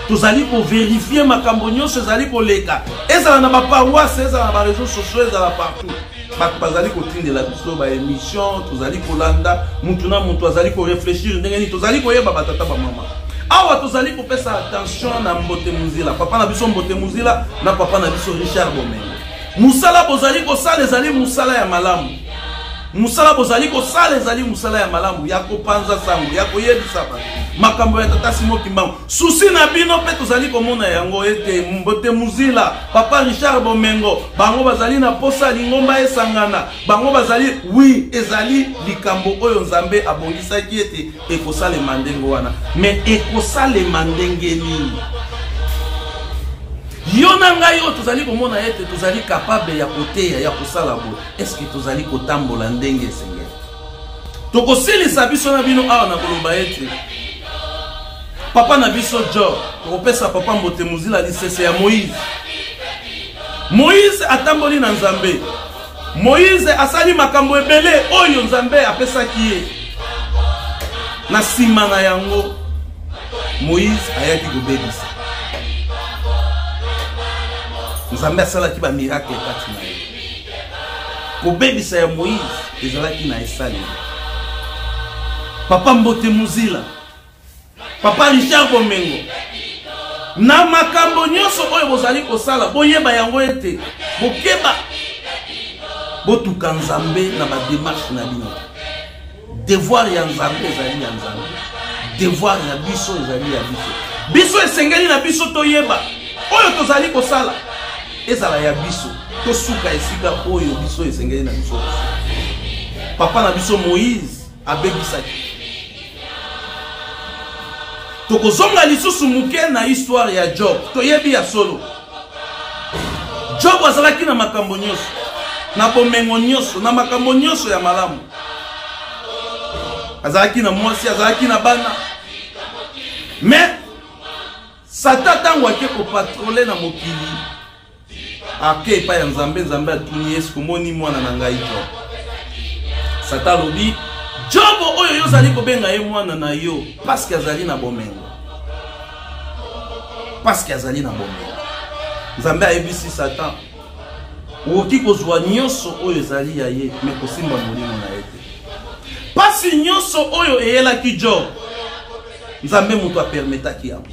Tozali koverifie makambo nyonso ezali koleka, ezala na baparoisse, ezala na bareseau sociaux, ezala partout. Bato bazali kotindela biso ba émission, tozali kolanda, mutu na mutu azali koreflechir ndenge nini, tozali koyeba batata bamama. Awa tozali kopesa attention na Mbote Muzila, papa na biso Mbote Muzila na papa na biso Richard Bomengo. Mosala bozali kosala ezali mosala ya malamu. Mosala bozali kosala ezali mosala ya malamu ya kopanza sango, ya koyebisa bato makambo ya Tata Simon Kimbangu. Susi na bino mpe tozali komona yango ete Mbote Muzila, papa Richard Bomengo, bango bazali na posa lingomba esangana, bango bazali oui, ezali likambo oyo Nzambe abongisaki ete ekosalema ndenge wana. Mais ekosalema ndenge nini? Yo na ngai oyo tozali komona ete tozali capable ya koteya, ya kosala boye, est-ce que tozali kotambola ndenge esengeli? Tokosilisa biso na bino awa na koloba ete papa na biso Job, tokopesa papa Mbote Muzila lisese ya Moïse. Moïse atamboli na Nzambe. Moïse asali makambo ebele oyo Nzambe apesaki ye. Na nsima na yango, Moïse ayaki kobebisa. Nzambe asalaki ba miracle kati na ye. Kobebisa ya Moïse ezalaki na esaleli. Papa Mbote Muzila, papa Richard Bomengo, na makambo nyonso oyo bozali kosala, boyeba yango ete bokeba, botuka Nzambe na ba démarche na bino. Devoir ya Nzambe ezali ya Nzambe, devoir ya biso ezali ya biso. Biso esengeli na biso toyeba oyo tozali kosala ezala ya biso, tosuka esika oyo biso esengeli na biso. Papa na biso Moïse abebisaki. Tokozonga lisusu moke na histoire ya Job. Toyebi ya solo, Job azalaki na makambo nyonso, na bomengo nyonso, na makambo nyonso ya malamu. Azalaki na mwasi, azalaki na bana. Mais Satan ntango ake kopatrole na mokili, ake epai ya Nzambe. Nzambe atuni ye, omoni mwana na ngai Job? Satan alobi, Job oyo yo ozali kobenga ye mwana na yo parce que azali na bomengo, parce que azali na bomengo. Nzambe ayebisi Satan, okoki kozwa nyonso oyo ezali ya ye, mais kosimba molimo na ye te. Pasi nyonso oyo eyelaki Job, Nzambe moto apermetaki yango.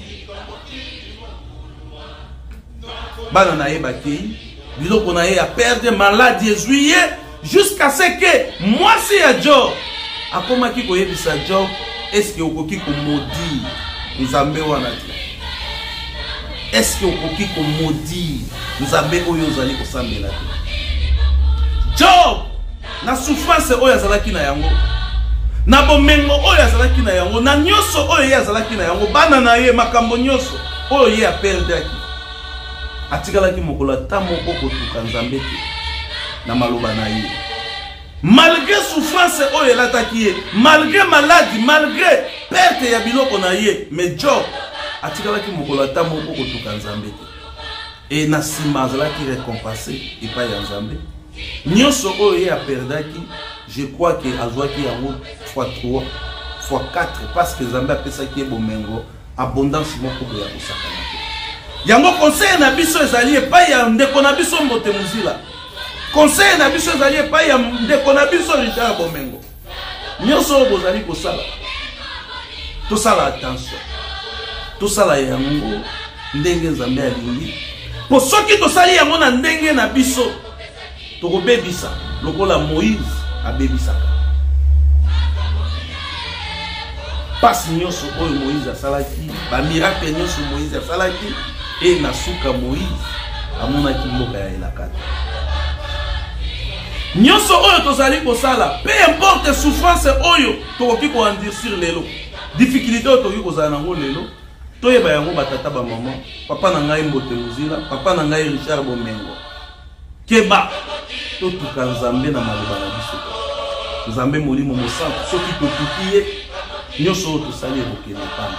Bana na ye bakei, biloko na ye ya perdre, maladi ezwi ye, jusqu'à ce que mwasi ya Job akomaki koyebisa Job, est-ce que okoki komodire Nzambe wana te? Est-ce que okoki komodire Nzambe oyo ozali kosambela te? Job, na souffrance oyo azalaki na yango, na bomengo oyo azalaki na yango, na nyonso oyo ye azalaki na yango, bana na ye, makambo nyonso oyo ye aperdaki, atikalaki mokolo ata moko kotuka Nzambe te na maloba na ye. Malgré souffrance oyo elataki ye, malgré maladie, malgré perte ya biloko na ye, mais Job atikalaki mokolo ata moko kotuka Nzambe te. E na nsima azalaki récompensé epai ya Nzambe. Nyonso oyo ye aperdaki, je crois que azwaki yango fois 3, fois 4, parce que Nzambe apesaki ye bomengo, abondance moko boye ya kosakana te. Yango conseil na biso ezali epai ya ndeko na biso Mbote Muzila, conseil na biso ezali epai ya ndeko na biso Richard Bomengo. Nyonso oyo bozali kosala, tosala attention, tosala yango ndenge Nzambe alingi, po soki tosali yango na ndenge na biso, tokobebisa lokola Moïse abebisaka. Pasi nyonso oyo Moïse asalaki, ba miracle nyonso Moïse asalaki, e na suka Moïse amonaki mboka ya elaka te. Nyonso oyo tozali kosala, peu importe souffrance oyo tokoki koendurcir lelo, difficulté oyo tokoki kozala nango lelo, toyeba yango batata ba mama, papa na ngai Mbote Muzila, papa na ngai Richard Bomengo, keba totuka Nzambe na maloba na biso. Nzambe molimo mosantu, soki totuki ye, nyonso oyo tosali ekokende pamba.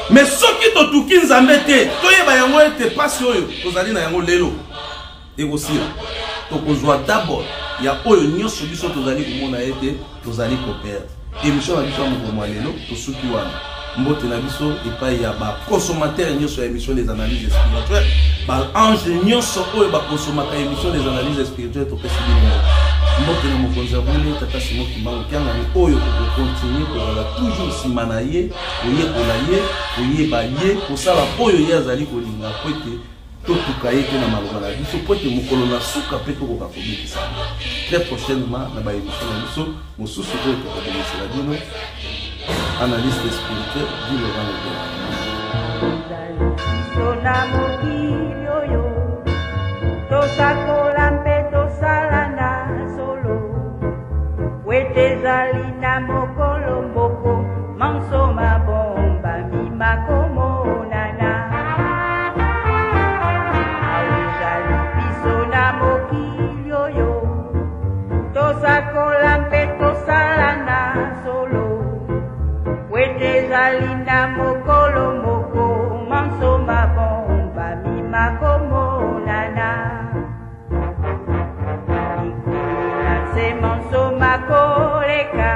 Mais soki totuki Nzambe te, toyeba yango ete pasi oyo tozali na yango lelo ekosila. Tokozwa double ya oyo nyonso biso tozali komona ete tozali koperdre. Émission na biso ya mokolo mwa lelo tosuki wana. Mbote na biso epai ya baconsommateur nyonso ya émission des analyses spirituelles, baange nyonso oyo bakonsomaka émission des analyses spirituelles, topesi bino mbote. Mbote na mokonzi ya bule, tata Simo Kimbangu Kiangani, oyo tokokontinue kozala toujours nsima na ye, koyekola ye, koyeba ye, kosala oyo ye azali kolinga, po ete totuka ye te na maloba na biso, po ete mokolo na suka mpe tokoka kobikisa. Très prochainement na baémission na biso mosusu oyo tokobimisela bino, analyste spirituel Guy Laurent Lobela. Biso na mokili oyo tosakola mpe tosala na solo, po ete ezali na mokolo moko manso mabombami makomonana. Awa ezali biso na mokili oyo tosakola mpe tosala na solo, po ete ezali na mokolo moko manso mabombami makomonana. Likolo na nse manso makoleka,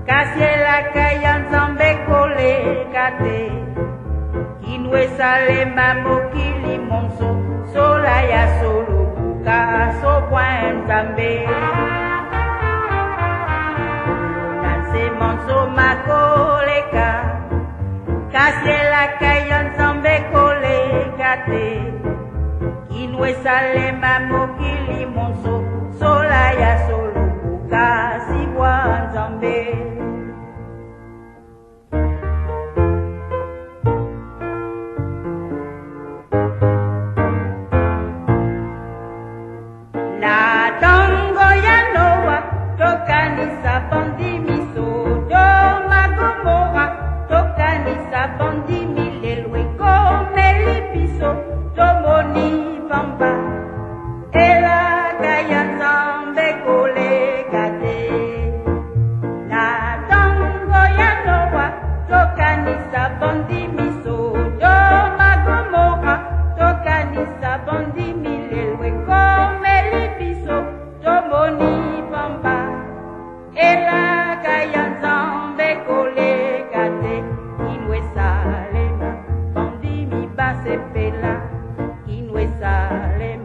kasi elaka ya Nzambe koleka te. Kino esalema mokili monso, sola ya solo buka sobwa Nzambe. Likolo na nse manso makoleka, kasi elaka ya Nzambe koleka te. Kino esalema mokili monso, sola ya solo buka sibwa Nzambe. Na tango ya Noa, tokanisa bandimi Sodoma Gomora, tokanisa bandimi lelo ekomeli biso, tomoni pamba elaka ya Nzambe koleka te. Na tango ya Noa, tokanisa bandimi Sodoma Gomora, tokanisa bandimi lelo ekomeli biso, tomoni pamba elaka ya Nzambe koleka te. Kino esalema bandimi basepela, kino esalema.